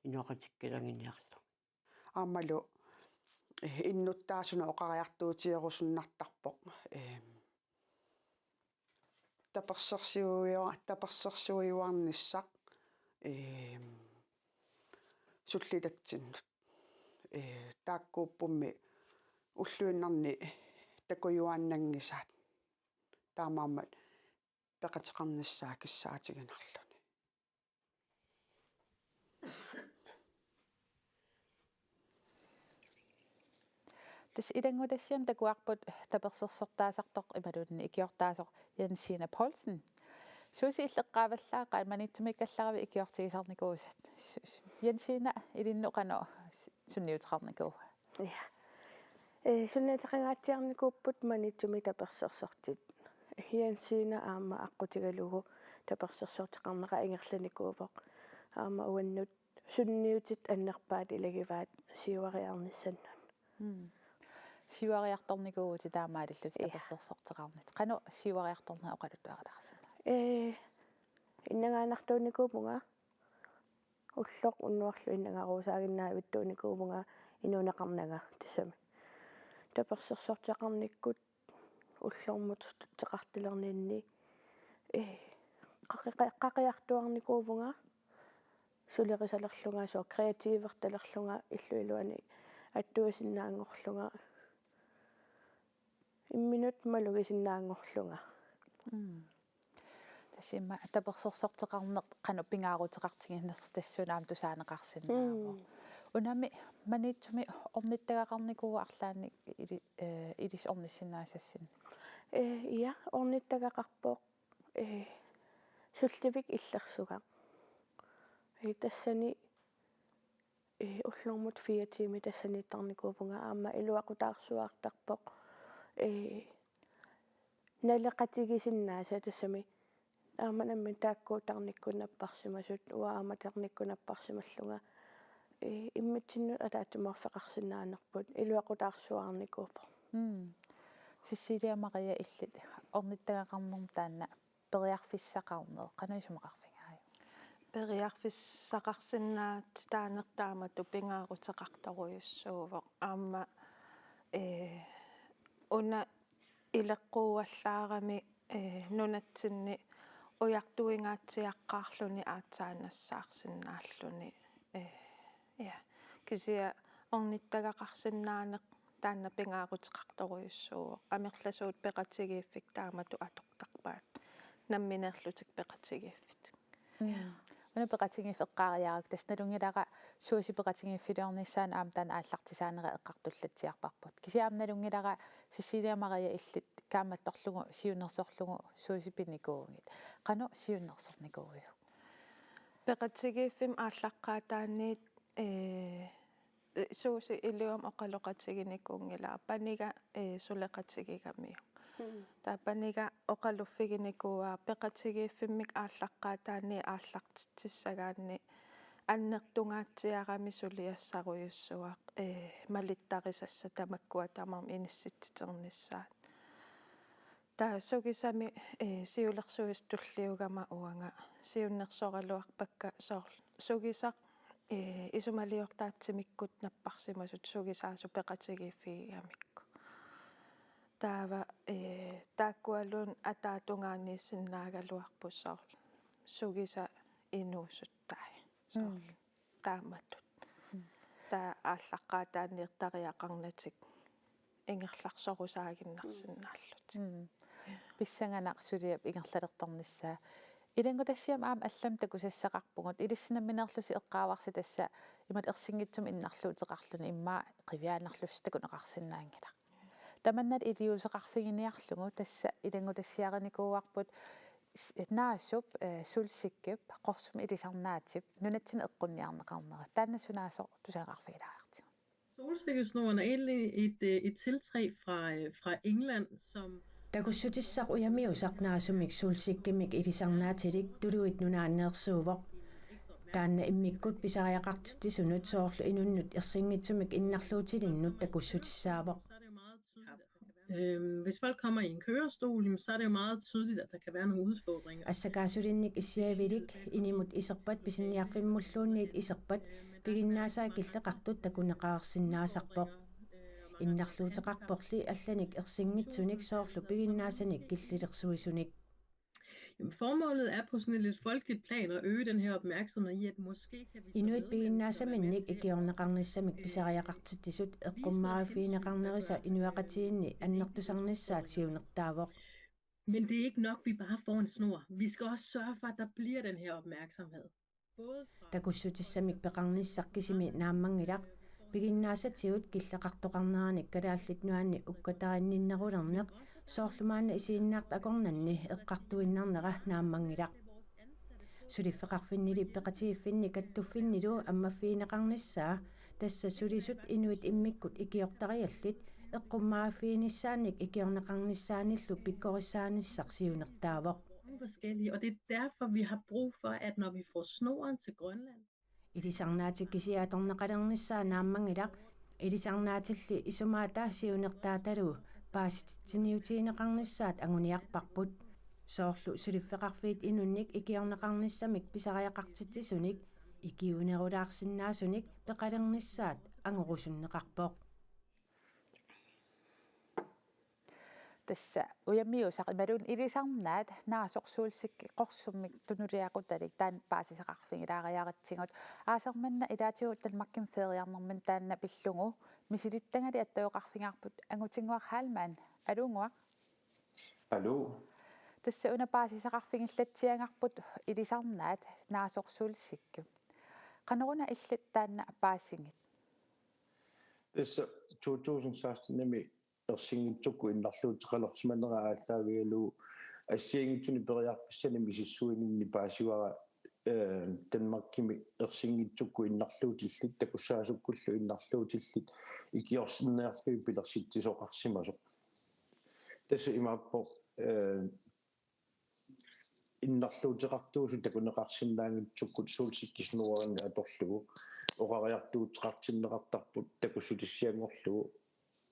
inoqatikkilanginiarlunga. Aammalu, eh, innuttaasunut oqariartuutigerusunnartarpoq. Ehm, tapersersuiua-, tapersersuiuarnissaq, ehm, sullitatsinnut. Eh, taakkuuppummi ulluinnarni takujuaannanngisaat. Taamaammat peqateqarnissaa kissaatiginarluni. Tassa ilanngutassiami takuarput tapersersortaasartoq imaluunniit ikiortaasoq Jensine Poulsen. Susie, illit eqqaavallaaqaat Maniitsumiikkallaravit ikiortigisarnikuusat. Su-, su-, Jensine ilinnut qanoq s-, sunniuteqarnikuua? Ja. Ee, sunniuteqangaatsiarnikuupput Maniitsumi tapersersortit. Jensine aamma aqqutigalugu tapersersorteqarnera ingerlanikuuvoq. Aamma uannut sunniutit annerpaat ilagivaat siuariarnissannut. Mm. Siuariartornikuuvutit taamaalillutit. Ja. Tapersersorteqarnit. Qanoq siuariartorneq oqaluttuarilaarsinnaaviuk? Ee, innangaannartuunikuuvunga. Ulloq unnuarlu innangaruusaaginnaavittuunikuuvunga inuuneqarnanga tassami. Tapersersorteqarnikkut ullormut støtteqartulerninni, ee, qaqi-, qaqi-, qaqiartuarnikuuvunga sulerisalerlunga, soorlu kreativertalerlunga, illup iluani attuisinnaanngorlunga, imminut malugisinnaanngorlunga. Mm. Tassa immaqa tapersersorteqarneq qanoq pingaaruteqartiginersoq tassuuna aamma tusaaneqarsinnaavoq. Mm. Unami Maniitsumi ornittagaqarnikuua arlaannik ili-, eh, ilissi ornissinnaassassinnik? Eh, ja, ornittagaqarpoq, eh, Sullivik illersugaq. Eh, tassani, eh, ullormut fire tiimit tassaniittarnikuuvunga, aamma iluaqutaarsuaartarpoq, eh, naleqatigisinnaasat, tassami aamma nammineq taakku tarnikkut napparsimasut, uanga aamma tarnikkut napparsimallunga, eh, immitsinnut ataatsimoorfeqarsinnaanerput iluaqutaarsuaarnikuuvoq. Mm. Cecilia Maria, illit ornittagaqarnermut taanna periarfissaqarneq qanoq isumaqarfigaajuk? Periarfissaqarsinnaatitaaneq taamatut pingaaruteqartorujussuuvoq. Aamma, eh, una ileqquuallaarami, eh, nunatsinni ujartuingaatsiaqqaarluni aatsaannassaarsinnaalluni. Eh, ja. Kisianni ornittagaqarsinnaaneq taanna pingaaruteqartorujussuuvoq. Amerlasuut peqatigiiffik taamatut atortarpaat. Nammineerlutik peqatigiiffitik. Mm. Una peqatigiiffik eqqaariarakku, tassa nalunngilara Susie peqatigiiffiliornissaanut aamma taanna aallartisaanera eqqartullatsiarparput. Kisianni aamma nalunngilara Cecilia Maria, illit kaammattorlugu siunnersorlugu Susie pinikuugit. Qanoq siunnersornikuuiuk? Peqatigiiffimmi aallaqqaataaniit, eh, Susie iliummi oqaloqatiginikuunngilaa, paniga, eh, suleqatigigamiuk. Mm. Taava paniga oqaluffiginikuuaa peqatigiiffimmik aallaqqaataaniit aallartitsissagaanni annertungaatsiarami suliassarujussuaq, eh, malittarisassat tamakkua tamarmik inissitsiternissaat. Taava sugisami, eh, siulersuisut tulliuggama uanga siunnersoraluarpakka, soorlu sugisaq, eh, isumaliortaatsimikkut napparsimasut sugisaasut peqatigiiffigigamikku. Taava, eh, taakkualuunniit ataatungaaniissinnaagaluarput, soorlu sugisat inuusuttai. Soorlu. Mm. Taamatut. Mm. Taava aallaqqaataaniittariaqarnatik ingerlasorusaaginnarsinnaallutik. Mm. Pissanganaq suliap ingerlalertornissaa. Ilanngutassiami aamma allamik takusassaqarpugut. Ilissi nammineerlusi eqqaavarsi tassa imatut ersinngitsumik innarluuteqarluni, immaqa qiviaannarlusi takuneqarsinnaanngilaq. Tamanna iliuuseqarfiginiarlugu tassa ilanngutassiarinikuuarput s-, naasup, eh, Solsikkep qorsumik ilisarnaatip nunatsinni eqqunniarneqarnera. Taanna sunaasoq tusagaqarfigilaagartigu? Solsikkesnoren er egentlig et, øh, et tiltræ fra, øh, fra England, som Takussutissaq ujamiusaq naasumik Solsikkemik ilisarnaatilik Tuluit Nunaanneersuuvoq. Taanna immikkut pisariaqartitsisunut soorlu inunnut ersinngitsumik innarluutilinnut takussutissaavoq. Øhm, hvis folk kommer i en kørestol, jamen, så er det jo meget tydeligt, at der kan være nogle udfordringer. Assakaasulinnik issiavilik inimut iserpat pisiniarfimmulluunniit iserpat piginnaasai killeqartut takuneqareersinnaasarpoq. Innarluuteqarporli allanik ersinngitsunik soorlu piginnaasanik killilersuisunik. Jamen, formålet er på sådan et lidt folkeligt plan at øge den her opmærksomhed i, at måske kan vi få Inuit medmennesker til at være med piginnaasaminik til at, ikiorneqarnissamik øh, pisariaqartitsisut eqqummaariffigineqarnerisa inuiaqatigiinni annertusarnissaat siunertaavoq. Men det er ikke nok, vi bare får en snor. Vi skal også sørge for, at der bliver den her opmærksomhed. Takussutissamik peqarnissaq kisimi naammanngilaq, Piginnaasatigut killeqartoqarneranik Kalaallit Nunaanni ukkatarinninnerulerneq soorlu maanna isiginnaartut akornanni eqqartuinnarnera naammanngilaq. Suliffeqarfinnili peqatigiiffinni kattuffinnilu ammaffigineqarnissaa, tassa sulisut inuit immikkut ikiortariallit eqqummaaffiginissaannik ikiorneqarnissaanillu pikkorissaanissaq siunertaavoq. Mange forskellige, og det er derfor, vi har brug for, at når vi får snoren til Grønland, Ilisarnaatik kisiat atorneqalernissaat naammanngilaq, ilisarnaatilli isumaata siunertaatalu paasititsiniutigineqarnissaat anguniarparput. Soorlu suliffeqarfiit inunnik ikiorneqarnissamik pisariaqartitsisunik ikiunerulaarsinnaasunik peqalernissaat angorusunneqarpoq. Tassa ujamiusaq imaluunniit ilisarnaat naasorsuulsikki qorsummik tunuliaqutalik taanna paasisaqarfigilaariaratsigu. Aasaq manna ilaatigut Danmarkimi feriarnermini taanna pillugu misilittagali attaveqarfigaarput Angutinnguaq Heilmann. Aluunnguaq. Aluu. Tassa una paasisaqarfigillatsiagarput ilisarnaat naasorsuulsikki. Qanoruna illit taanna paasigit? Tassa to tusind seksten-imi ersinngitsukkut innarluuteqalersimanera aallaavigalugu assigiinngitsunik periarfissanik misissuininni paasivara, eh, Danmarkimi ersinngitsukkut innarluutillit takussaasukkullu innarluutillit ikiorsinnarlugit pilersitsisoqarsimasoq. Tassa imaappoq, eh, innarluuteqartuusut takuneqarsinnaanngitsukkut Solsikkip Snorini atorlugu oqariartuuteqartinneqartarput takussutissianngorlugu,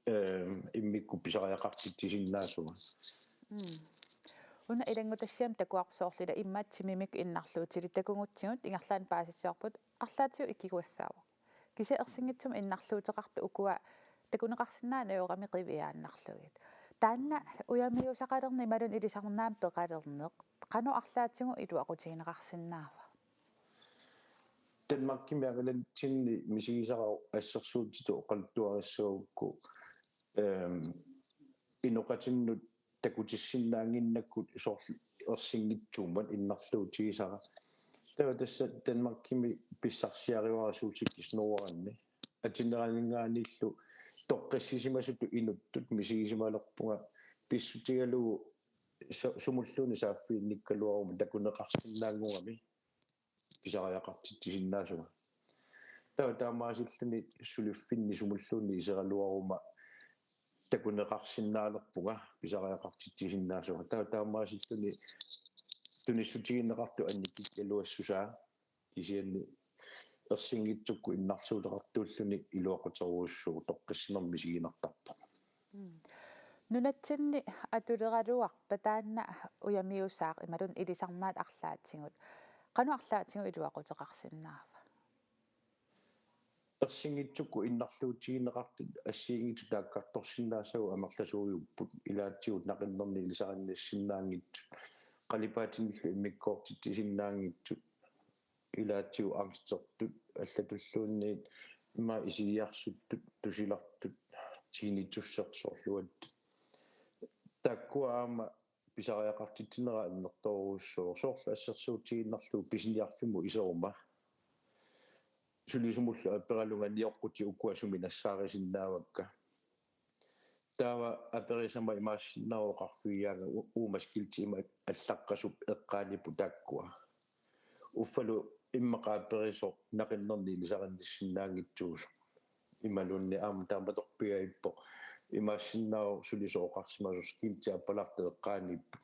eh, immikkut pisariaqartitsisinnaassaaq. Una ilanngutassiami takuarput soorlu ila immaqa timimikkut innarluutilik takugutsigu ingerlaannaq paasissavarput arlaatigut ikiguassaavoq. Kisianni ersinngitsumik innarluuteqartut ukua takuneqarsinnaanngillat qiviaannarlugit. Taanna ujamiusaqalerneq imaluunniit ilisarnaammik peqalerneq qanoq arlaatigut iluaqutigineqarsinnaava? Danmarkimi angalanitsinni misigisara assersuutitut oqaluttuarissagukku, ehm, inoqatinnut takutissinnaannginnakkut soorlu ersinngitsummat innarluutigisara. Taava tassa Danmarkimi pissarsiarivara Solsikkip Snorini. Atineraningaaniillu toqqissisimasutut inuttut misigisimalerpunga pissutigalugu sa-, sumulluunniit saaffiginnikkaluaruma takuneqarsinnaanngugami pisariaqartitsisinnaasunga. Taava taamaasilluni suliffinni sumulluunniit iseraluaruma takuneqarsinnaalerpunga pisariaqartitsisinnaasunga. Taava taamaasilluni tunissutigineqartut annikikkaluassusaa kisianni ersinngitsukkut innarluuteqartuulluni iluaqutaarujussuuvoq, toqqissinermi misiginartarpoq. Nunatsinni atuleraluarpa taanna ujamiusaaq imaluunniit ilisarnaat arlaatigut? Qanoq arlaatigut iluaquteqarsinnaava? Ersinngitsukkut innarluutigineqartut assigiinngitsut taakkartorsinnaassagut amerlasuujupput, ilaatigut naqinnernik ilisarinnassinnaanngitsut, qalipaatinillu immikkoortitsisinnaanngitsut, ilaatigut angstertut allatulluunniit ima isigiarsuttut, tusilartut, tinnitussersorluattut. Taakkua aamma pisariaqartitsinerat annertoorujussuuvoq, soorlu assersuutigiinnarlugu pisiniarfimmut iseruma. Sulisumullu aperalunga nioqqutit ukua sumi nassaarisinnaavakka. Taava aperisama imaassinnaavoq oqarfigigaanga u-, uumaskilti ima allaqqasup eqqaaniipput taakkua. Uffalu immaqa aperisoq naqinnernik ilisarinnassinnaanngitsuusoq. Imaluunniit aamma taamatorpiaippoq imaassinnaavoq sulisoq oqarsimasoq skilti appalaartoq eqqaaniipput.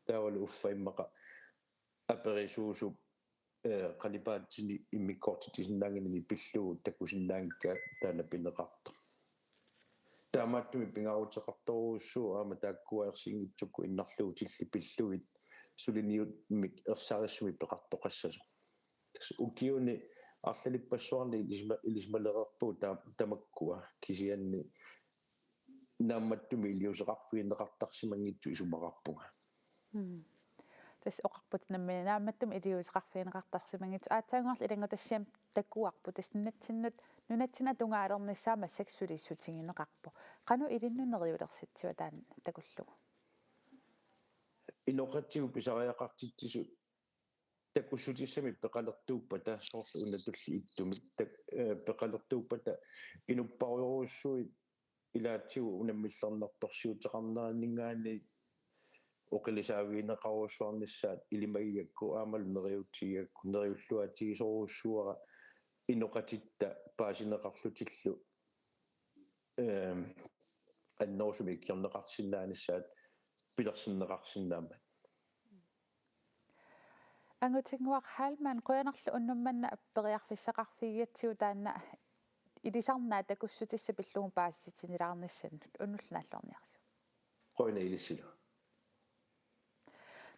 Taavalu uffa immaqa aperisuusup, eh, qalipaatini immikkoortitsisinnaannginnami pillugu takusinnaanngikkaa taanna pineqartoq. Taamaattumik pingaaruteqartorujussuuvoq aamma taakkua ersinngitsukkut innarluutillit pillugit suliniummik ersarissumik peqartoqassasoq. Tassa ukiuni arlalippassuarni ilisima-, ilisimalereerpugut taa-, tamakkua, kisianni naammattumik iliuuseqarfigineqartarsimanngitsut isumaqarpunga. Tassa oqarputit nammineq naammattumik iliuuseqarfigineqartarsimanngitsut. Aatsaannguarlu ilanngutassiami takuarput tassa nunatsinnut, nunatsinnut atugaalernissaa massakkut sulissutigineqarpoq. Qanoq ilinnut neriulersitsiva taanna takullugu? Inoqatigut pisariaqartitsisut takussutissamik peqalertuuppata soorlu una tulliit ittumik tak-, eh, peqalertuuppata inupparujorujussuit ilaatigut unammillerneqarsiuteqarneraninngaanniit oqilisaavigineqarujussuarnissaat ilimagigakku aammalu neriuutsigigakku neriulluatigisorujussuara inoqatitta paasineqarlutillu, ehm, annerusumik ikiorneqarsinnaanissaat pilersinneqarsinnaammat. Angutinnguaq Heilmann, qujanarlu unnuk manna periarfissaqarfigigatsigu taanna ilisarnaa takussutissaq pillugu paasititsinilaarnissannut, unnullunaalluarniarsiuk. Qujanaq ilissilu.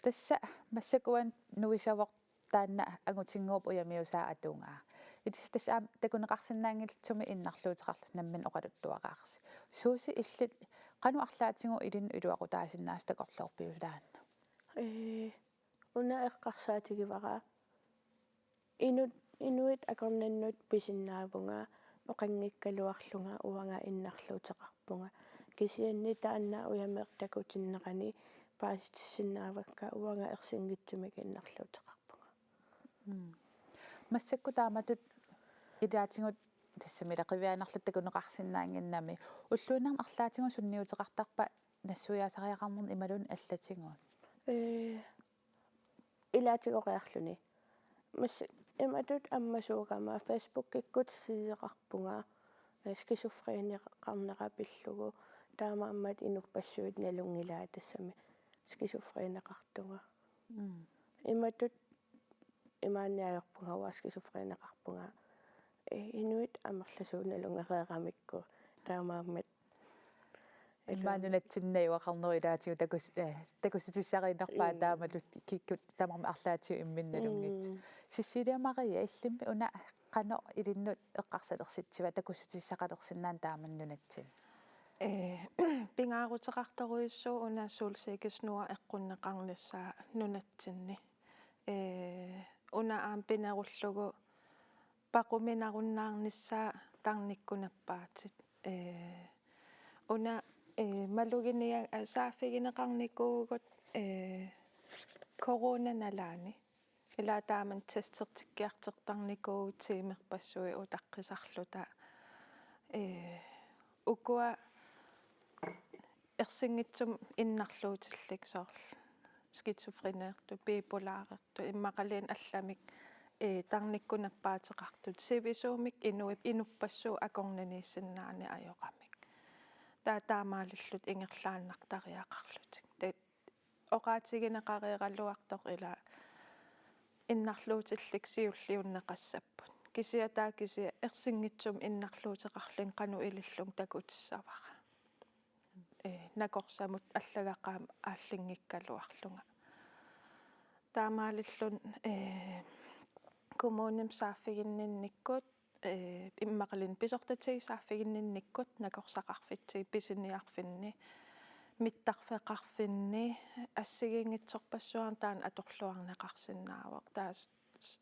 Tassa massakkut nuisavoq taanna Angutinnguup ujamiusaa atugaa. Ilissi tassa aamma takuneqarsinnaanngilaq sumi innarluuteqarlusi nammineq oqaluttuaraarsi. Suusi illit qanoq arlaatigut ilinnut iluaqutaasinnaasut takorloorpiuk taanna? Ee, una eqqarsaatigivara. Inut, inuit akornannut pisinnaavunga, oqanngikkaluarlunga uanga innarluuteqarpunga. Kisianni taanna ujameertakutinnaqani paasitissinnaavakka uanga ersinngitsumik innarluuteqarpunga. Mm. Massakkut taamatut ilaatigut tassami ila qiviaannarluta takuneqarsinnaannginnami. Ulluinnarni arlaatigut sunniuteqartarpa nassuiaasariaqarnerni imaluunniit allatigut? Ee, ilaatigooriarluni. Mas imatut ammasuugama Facebookikkut sideqarpunga, eh, skizofreneqarnera pillugu. Taamaammat inuppassuit nalunngilaat tassami skizofreneqartunga. Mm. Imatut imaanniarpunga uanga skizofreneqarpunga. Eh, inuit amerlasuut nalunngereeramikku. Taamaammat Immaqa nunatsinni najugaqarnerup ilaatigut takus-, eh, takussutissariinnarpaa. Mm. Taamatut kikkut tamarmik arlaatigut imminnut nalunngikkit. Mm. Cecilia Maria, illimmi una qanoq ilinnut eqqarsalersitsiva takussutissaqalersinnaaneq taama nunatsinni? Ee, pingaaruteqartorujussuuvoq una solsikkesnor eqqunneqarnissaa nunatsinni. Ee, una aamma pinerullugu paquminarunnaarnissaa tarnikkunappaatit. Ee, una, ee, maluginiar-, aa, saaffigineqarnikuuvugut, ee, coronap nalaani. Ila taamani testertikkiartortarnikuuvugut tiimerpassuit utaqqisarluta. Ee, ukua ersinngitsumik innarluutillit soorlu skizofrenertut, bipolaarertut, immaqaluunniit allamik, ee, tarnikkunappaateqartut, sivisuumik inuip-, inuppassuit akornanniissinnaaneq ajoramik. Taava taamaalillutik ingerlaannartariaqarlutik. Taava oqaatigineqareeraluartoq ila innarluutillit siulliunneqassapput. Kisianni taava kisianni ersinngitsumik innarluuteqarlunga qanoq ilillunga takutissavara. Ee, nakorsamut allagaqaaq aallinngikkaluarlunga. Taamaalilluni, ee, kommunimi saaffiginninnikkut, ee, immaqaluunniit pisortatigisut saaffiginninnikkut nakorsaqarfitsigut pisiniarfinni, mittarfeqarfinni, assigiinngitsorpassuarni taanna atorluarneqarsinnaavoq. Taava s-,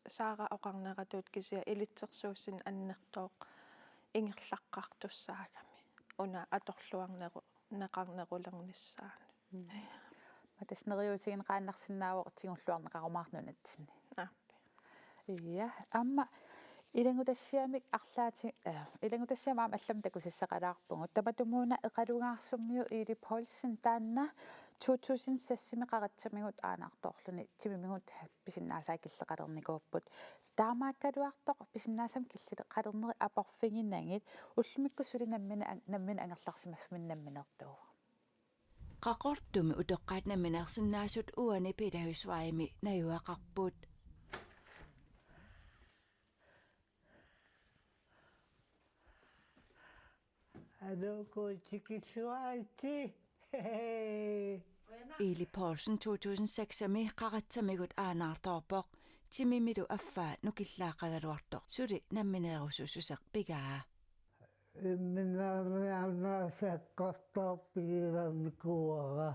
Saara oqarneratut kisianni ilitsersuussineq annertooq ingerlaqqaartussaagami. Una atorluarneru-, neqarnerulernissaanut. Mm. Aamma tassa neriuutigineqaannarsinnaavoq tigulluarneqarumaartoq nunatsinni. Aap. Ja, aamma ilanngutassiamik arlaati-, eh, ilanngutassiamik aamma allamik takusassaqalaarpugut. Tamatumuuna Eqalungaarsummiut Eli Poulsen taanna to tusind seksimi qaratsamigut aanaartoorluni timimigut pisinnaasaa killeqalernikuupput. Taamaakkaluartoq pisinnaasami killeqalerneri aporfiginagit ullumikkut suli nammineq an-, nammineq angerlarsimaffimminni nammineertuuvoq. Qaqortumi utoqqaat nammineersinnaasut uani Peter Høgstvejimi najugaqarput. Aluukuutikilluaritsi. Eli Poulsen to tusind seksimi qaratsamigut aanaartoorpoq, timimilu affaa nukillaaqagaluartoq suli nammineerusussuseq pigaa. Imminnaaniarnaasakkortoq pigilaarnikuuara.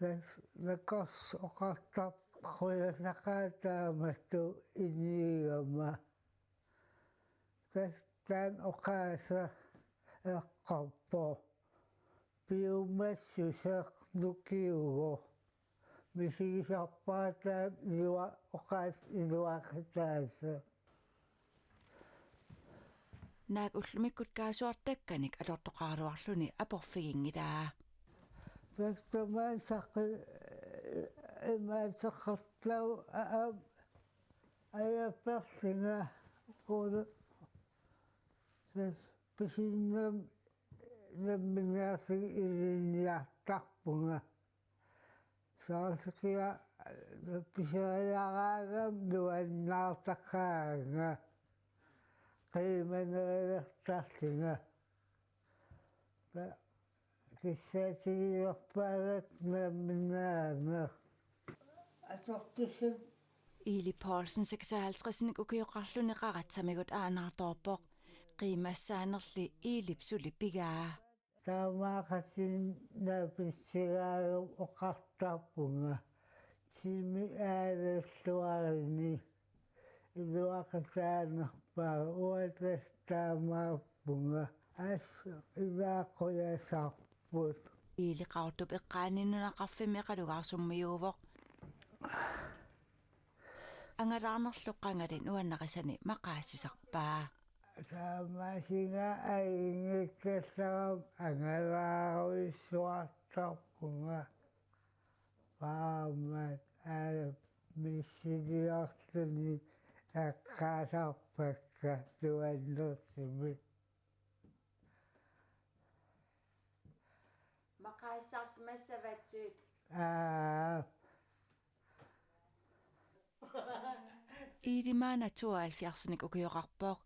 Nas-, nakorsoqartarpoq qujasaqaaq taamatut inigama. Tassa taanna oqaaseq eqqorpoq. Piumassuseq nukiuvoq. Misigisarpara taanna ilua-, oqaas iluaqutaasa. Naak ullumikkut kaassuartakkanik atortoqaraluarluni aporfiginngilaa. Tassa tamaasa saqi-, imaateqartaavoq a-, a-, ajaperlunga qulu. Tassa pisinnam-, nammineerlunga ilinniartarpunga. Soorlu kia pisariaqaraangama nuannaartaqaanga. Qiimanerulertarlunga. Ta-, kissaatigilerpaagakku nammineerneq. Atortussat. Eli Poulsen seksoghalvtredsinik ukioqarluni qaratsamigut aanaartoorpoq. Qiimassaanerli Elip suli pigaa. Taamaaqatigiinneq napitsigalugu oqartarpunga: Timi aalalluarini iluaqutaanerpaaq, uanga tassa taamaappunga. Assut ilaaqqujasarput. Eli Qaqortup eqqaani nunaqarfimmi Qalugaarsummiuuvoq. Angalaarnerlu qangali nuannarisani maqaasisarpaa. Taamaasinga ajunngikkallarama angalaarujussuartarpunga. Paammat aap missiliorluni eqqaasarpakka nuannersumik. Maqaasisarsimassavatit. Aa. Eli maanna tooghalvfjerdsinik ukioqarpoq.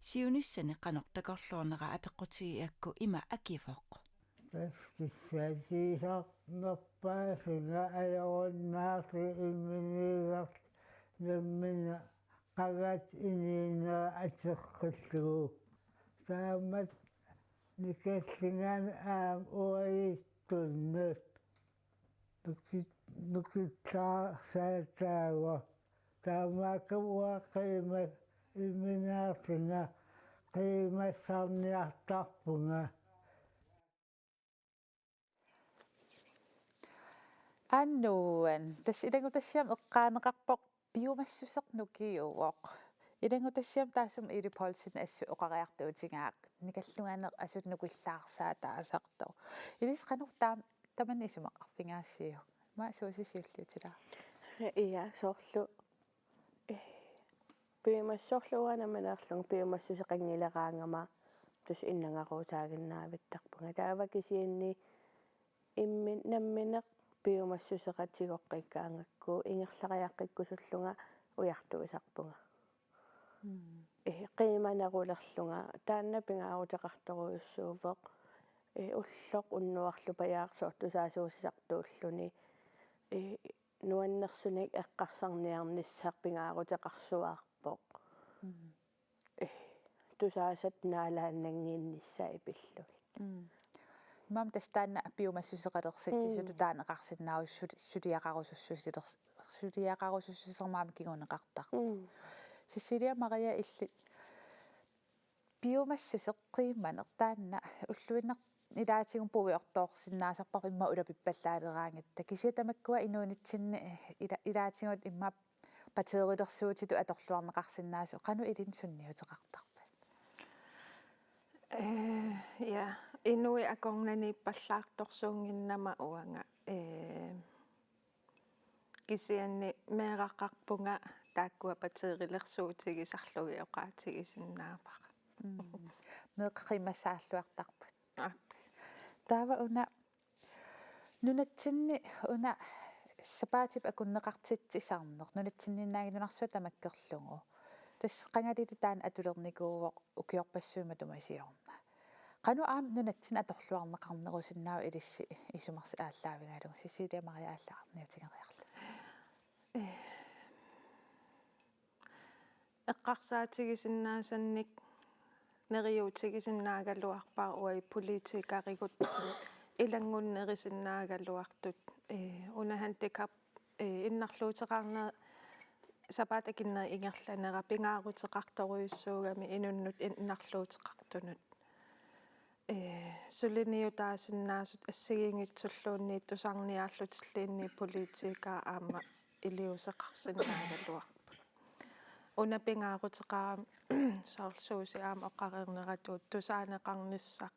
Siunissani qanoq takorluuinnera apeqqutigigakku ima akivoq. Tassa kissaatigisarnerpaasunga ajorunnaarlugu imminiilerlugu nammineq qangat inuunera ateqqillugu. Taamatut nikallungaani aamma uagutsinnut nuki-, nukillaarsaataavoq. Taamaakkami uanga qiima-, immineerlunga qiimassarniartarpunga. Annuan, tassa ilanngutassiami eqqaaneqarpoq piumassuseq nukiuvoq. Ilanngutassiami taassuma Eli Poulsen assut oqariartuutigaaq nikallungaarneq assut nukillaarsaataasartoq. Ilissi qanoq taam-, tamanna isumaqarfigaassiuk? Aamma Suusi siulliutilaa. Ja, soorlu piumassuserlu uanga nammineerlunga piumassuseqanngileraangama tassa innangaruusaaginnaavittarpunga. Taava kisianni imminut nammineq piumassuseqatigoqqikkaangakku ingerlariaqqikkusullunga ujartuisarpunga. Mm. Eh, qiimanerulerlunga taanna pingaaruteqartorujussuuvoq. Eh, ulloq unnuarlu pajaarsoq tusaasuusisartuulluni. Eh, nuannersunik eqqarsarniarnissaq pingaaruteqarsuaarpoq. Mm. Eh, tusaasat naalaannannginnissaat pillugit. Mm. Imaammat tassa taanna piumassuseqalersikkisutut, mm, taaneqarsinnaavoq suli-, suliaqarusussusilers-, suliaqarusussusermik kinguneqartarpoq. Mm. Cecilia Maria, illit piumassuseq qiimaneq taanna ulluinnarni ilaatigut puiortoorsinnaasarparput immaqa ulapippallaaleraangatta. Kisianni tamakkua inuunitsinni ila-, ilaatigut immaqa pateerilersuutitut atorluarneqarsinnaasut, qanoq ilinnut sunniuteqartarpat? Eh, ja, inuit akornanniippallaartorsuunnginnama uanga. Eh, kisianni meeraqarpunga taakkua pateerilersuutigisarlugit oqaatigisinnaavara. Mm. Meeqqat qiimassaalluartarput. Aap. Taava una nunatsinni una sapaatip akunneqartitsisarneq nunatsinninngaanniit nunarsuaq tamakkerlugu. Tassa qangalili taanna atulernikuuvoq ukiorpassuit matuma siorna. Qanoq aamma nunatsinni atorluarneqarnerusinnaava ilissi isumarsi aallaavigalugu, Cecilia Maria aallarniutigeriarlugu? Eqqarsaatigisinnaasannik neriuutigisinnaagaluarpara uagut politikerigut ilanngunnerusinnaagaluartut, eh, una handicap, eh, innarluuteqarne-, sapaatip akunneri ingerlanera pingaaruteqartorujussuugami inunnut innarluuteqartunut. Eh, suliniutaasinnaasut assigiinngitsulluunniit tusarniaallutilluunniit politikerit aamma iliuuseqarsinnaagaluarput. Una pingaaruteqarami soorlu Suusi aamma oqareerneratuut tusaaneqarnissaq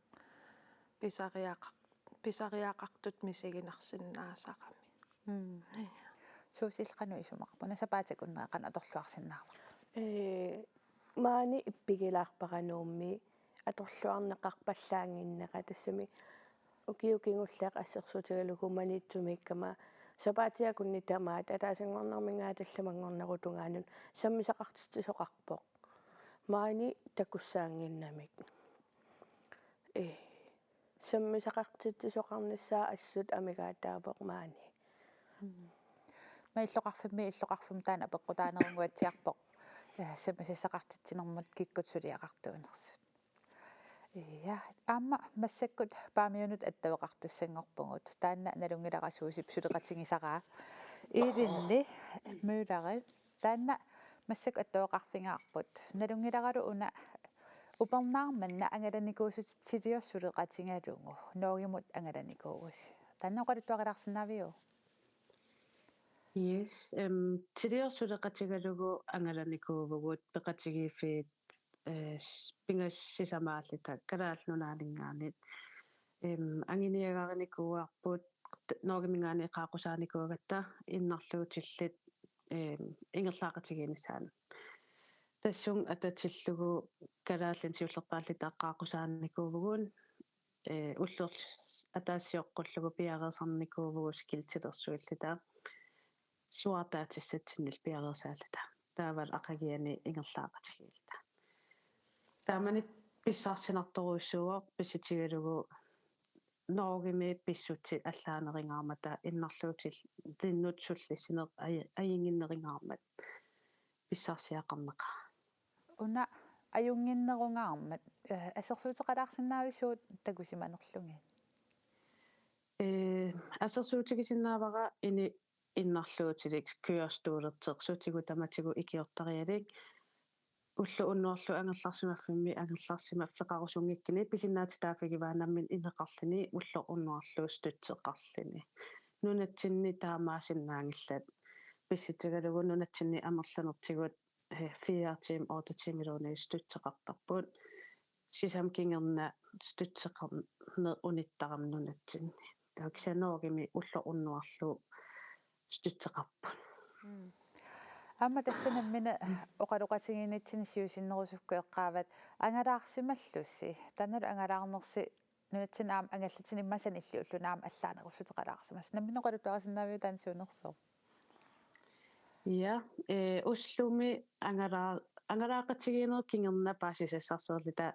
pisariaqar-, pisariaqartut misiginarsinnaasarami. Mm. Suusi, illit qanoq isumaqarpit? Una sapaatip akunnera qanoq atorluarsinnaavara? Ee, maani ippigilaarpara Nuummi atorluarneqarpallaannginnera, tassami ukioq kingulleq assersuutigalugu Maniitsumiikkama sapaatip akunni tamaat ataasinngornerminngaanniit tallimanngornerup tungaanut sammisaqartitsisoqarpoq. Maani takussaannginnamik. Ee, sammisaqartitsisoqarnissaa assut amigaataavoq maani. Mm. Aamma illoqarfimmi, illoqarfimmi taanna apeqqutaanerunnguatsiarpoq, eh, sammisassaqartitsinermut kikkut suliaqartuunersut. Ja, aamma massakkut Paamiunut attaveqartussanngorpugut. Taanna nalunngilara Suusip suleqatigisaraa. Ilinni Møller, taanna massakkut attaveqarfigaarput. Nalunngilaralu una upernaaq manna angalanikuusutit Tiliorsuleqatigalugu Norgemut angalanikuuvusi. Taanna oqaluttuarilaarsinnaaviuk? Yes, em, Tiliorsuleqatigalugu angalanikuuvugut peqatigiiffiit, eh, s-, pingasut sisamaalluta Kalaallit Nunaanninngaanniit. Em, anguniagarinikuuarput t-, Norgeminngaanniit eqaaqqusaanikuugatta innarluutillit, em, ingerlaaqatigiinnissaannut. Tassunga atatillugu kalaallinik siullerpaalluta eqaaqqusaanikuuvugut, eh, ulloq ataaseq sioqqullugu piareersarnikuuvugut skiltilersuilluta suaartaatissatsinnillu piareersaalluta. Taavalu aqaguani ingerlaaqatigiilluta. Taamani pissarsinartorujussuuvoq pissutigalugu Norgemi pissutsit allaanerungaarmata innarluutilinnut sullissineq aj-, ajunnginnerungaarmat pissarsiaqarneqaaq. Una ajunnginnerungaarmat, eh, assersuuteqalaarsinnaavit suut takusimanerlugit? Eh, assersuutigisinnaavara ini innarluutilik kørestolerteq sutigut tamatigut ikiortarialik. Ulloq unnuarlu angerlarsimaffimmi angerlarsimaffeqarusunngikkunik pisinnaatitaaffigivaa nammineq ineqarluni ulloq unnuarlu støtteqarluni. Nunatsinni taamaasinnaanngillat. Pissutigalugu nunatsinni amerlanertigut, eh, fire timer, otte timer iluunniit støtteqartarput. Sisamat kingorna støtteqarneq unittarami nunatsinni. Taava kisianni Norgemi ulloq unnuarlu støtteqarput. Mm. Aamma tassa nammineq oqaloqatigiinnitsinni siusinnerusukkut eqqaavat angalaarsimallusi. Taannalu angalaarnersi nunatsinni aamma angallatsini immaqa sanilliulluni aamma allaanerussuteqalaarsimasoq. Nammineq oqaluttuarisinnaaviuk taanna siunersoq? Ja, eh, Oslomi angalaa-, angalaaqatigiinnerup kingorna paasisassarsiorluta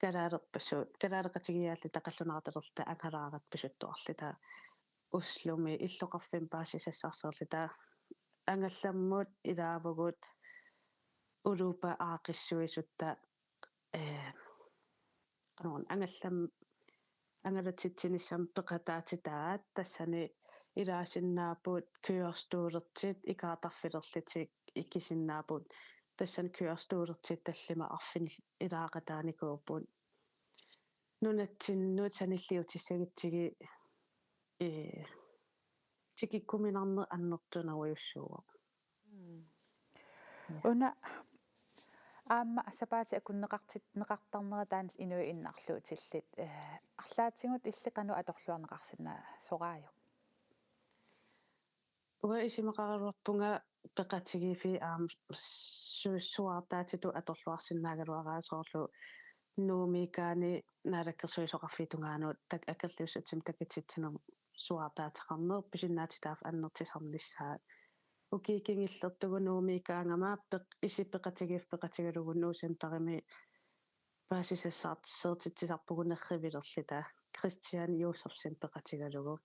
kalaalerpassuit, kalaaleqatigiiaalluta qallunaartalerluta angalaarat pisuttuarluta Oslomi illoqarfimmi paasisassarsiorluta angallammut ilaavugut Uluppa aaqqissuisutta, eh, qanoruna angallam-, angalatitsinissamut peqataatitaat tassani ilaasinnaapput kørestolertit ikaartarfilerlutik ikisinnaapput tassani kørestolertit tallimat arfinillit ilaaqataanikuupput. Nunatsinnut sanilliutissagutsigit, eh, tikikkuminarneq annertunerujussuuvoq. Mm. Ja. Una aamma sapaatip akunneqartit-, neqartarnera taanna inuit innarluutillit, eh, arlaatigut illit qanoq atorluarneqarsinnaasoraajuk? Uanga isumaqaraluarpunga peqatigiiffiit aamma su-, suaartaatitut atorluarsinnaagaluaraat soorlu Nuummiikkaanni Naalakkersuisoqarfiup tungaanut tak-, akerliussatsimik takutitsineq suaartaateqarneq pisinnaatitaaffik annertusarnissaa. Ukiut kingullertut Nuummiikkaangama peq-, isip peqatigiiffik peqatigalugu Nuucenterimi paasisassaartitsisarpugut nerrivilerluta Christian Josefsen peqatigalugu.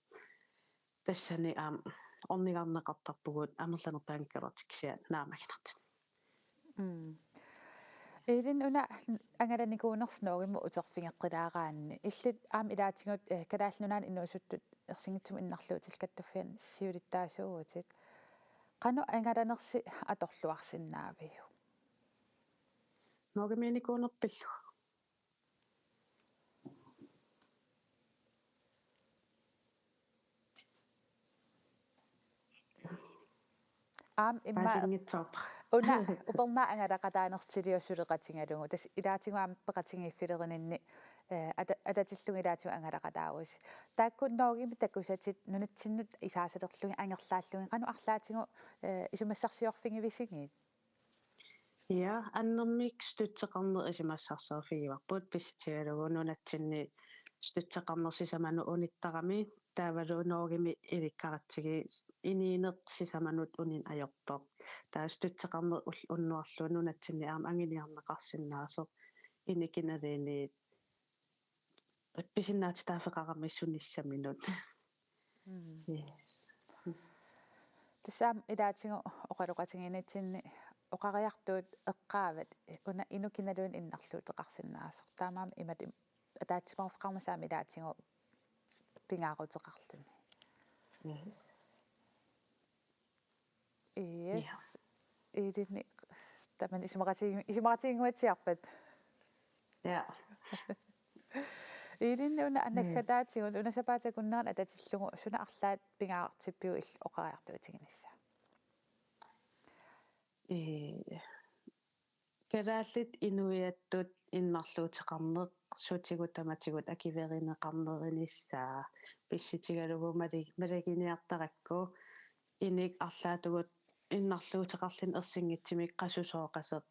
Tassani aamma ornigarneqartarpugut amerlanerpaanngikkaluartut kisianni naammaginartut. Mm. Ilinni una angalanikuunersi Norgemut uterfigeqqilaaraanni. Illit aamma ilaatigut, eh, Kalaallit Nunaanni inuusuttut ersinngitsumut innarluutillit kattuffianni siulittaasuuvutit. Qanoq angalanersi atorluarsinnaaviuk? Norgemiinikuunerpillu. Aamma immaqa una upernaaq angalaqataanertiliortoq suleqatigalugu, tassa ilaatigut aamma peqatigiiffilerininni, eh, ata-, atatillugu ilaatigut angalaqataavusi. Taakku Norgemi takusatit nunatsinnut isaasalerlugit angerlaallugit qanoq arlaatigut, eh, isumassarsiorfigivisigit? Ja, annermik støtteqarneq isumassarsiorfigivarput, pissutigalugu nunatsinni støtteqarneq sisamanut unittarami, taavalu Norgemi ilikkaratsigu inuuneq sisamanut uninngajaartoq. Taava støtteqarneq ul-, unnuarlu nunatsinni aamma anguniarneqarsinnaasoq, inuit kinaluunniit pisinnaatitaaffeqarami sunissaminut. Mm. Yes. Tassa aamma ilaatigut oqaloqatigiinnitsinni oqariartuut eqqaavat una inuk kinaluunniit innarluuteqarsinnaasoq. Taamaammat imatut ataatsimoorfeqarnissaq aamma ilaatigut pingaaruteqarluni. Mm. Yes. Ja. Ilinni, tamanna isumaqati-, isumaqatiginnguatsiarpat? Ja. Ilinni una, mm, anaggataatigut, una sapaatip akunnerani atatillugu suna arlaat pingaartippiuk illit oqariartuutiginissaa? Ee, kalaallit inuiattut innarluuteqarneq sutigut tamatigut akuerineqarnerinissaq pissutigalugu mali-, maluginiartarakku, inuit arlaatigut innarluuteqarluni ersinngitsumik qasusoqaseq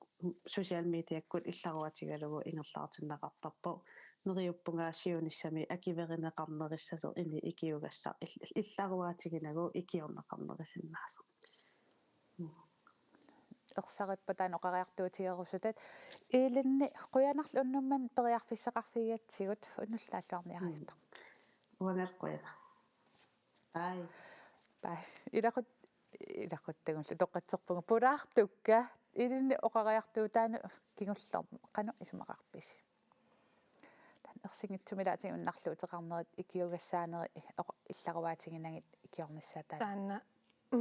social mediakkut illaruatigalugu ingerlaartinneqartarpoq. Neriuppunga siunissami akuerineqarnerissasoq inuit ikiugassaq ill-, illaruaatiginagu ikiorneqarnerisinnaasoq. Ersarippoq taanna oqariartuutigerusutat. Ilinni qujanarlu unnummanna periarfissaqarfigigatsigut, unnullaalluarniariartoq. Mm. Uangalu qujanaq. Bye. Bye. Ilaqut-, ilaquttagullu toqqatserpunga pulaartukka. Ilinni oqariartuutaanut kingullermik qanoq isumaqarpisi? Taanna ersinngitsumik ilaatigut innarluuteqarnerit ikiugassaanerit oq-, illaruaatiginagit ikiornissaat taanna. Taanna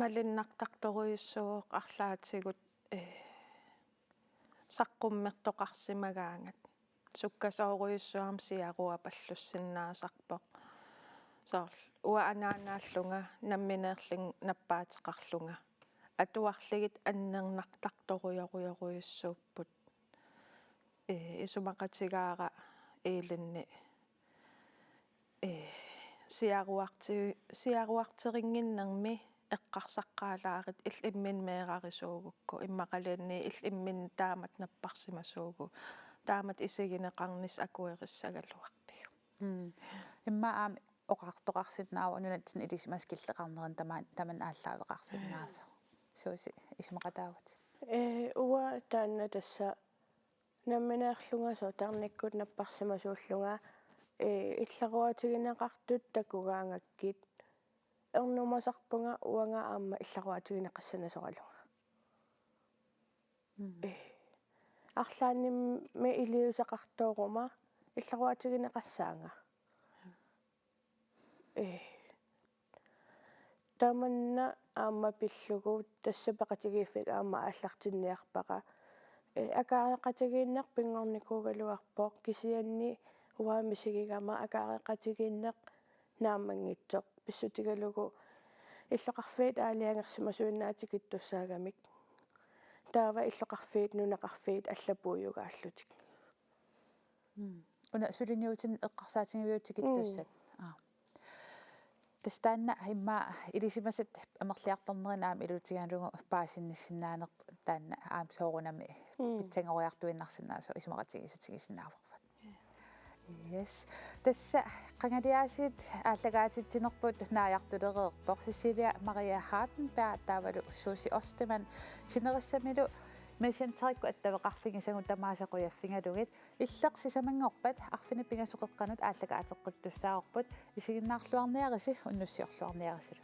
malunnartartorujussuuvoq arlaatigut, eh, saqqummertoqarsimagaangat. Sukkasoorujussuarmik siaruapallussinnaasarpoq. Soorlu uanga anaanaallunga nammineerlunga nappaateqarlunga atuarlugit annernartartorujorujorujussuupput. Ee, isumaqatigaara ilinni, ee, siaruarti-, siaruarterinnginnermi eqqarsaqqaalaarit, illit imminut meerarisuugukku, immaqaluunniit illit imminut taamatut napparsimasuugut, taamatut isigineqarnissaq akuerissagaluarpiuk. Mm. Immaqa aamma oqartoqarsinnaavoq nunatsinni ilisimasat killeqarnerini taman-, tamanna aallaaveqarsinnaasoq. Suusi isumaqataavutit? Ee, uanga taanna tassa nammineerlunga soorlu tarnikkut napparsimasuullunga, ee, illaruaatigineqartut takugaangakkit ernumasarpunga uanga aamma illaruaatigineqassanasoralunga. Mm. Ee, arlaannimmi iliuuseqartooruma illaruaatigineqassaanga. Ee. Tamanna aamma pillugu tassa peqatigiiffik aamma aallartinniarpara. Ee, akaareqatigiinneq pinngornikuugaluarpoq, kisianni uanga misigigama akaareqatigiinneq naammanngitsoq, pissutigalugu illoqarfiit aalajangersimasuinnaat tikittussaagamik. Taava illoqarfiit nunaqarfiit allapuujugaallutik. Mm. Una suliniutinik eqqarsaatigiviuk tikittussat? Mm. Aa. Tassa taanna immaqa ilisimasat amerliartornerini aamma ilutigalugu paasinnissinnaanerput taanna aamma soorunami, mm, pitsanngoriartuinnarsinnaasoq isumaqatigiissutigisinnaavarput. Ja. Yes. Tassa qangaliaasiit aallakaatitsinerput naajartulereerpoq Cecilia Maria Hardenberg taavalu Susie Ostermann, sinerissamilu Messengerikkut attaveqarfigisagut tamaasa qujaffigalugit. Illeq sisamanngorpat arfineq-pingasoqeqqanut aallakaateqqittussaavarput, isiginnaarluarniarisi unnussiorluarniarisilu.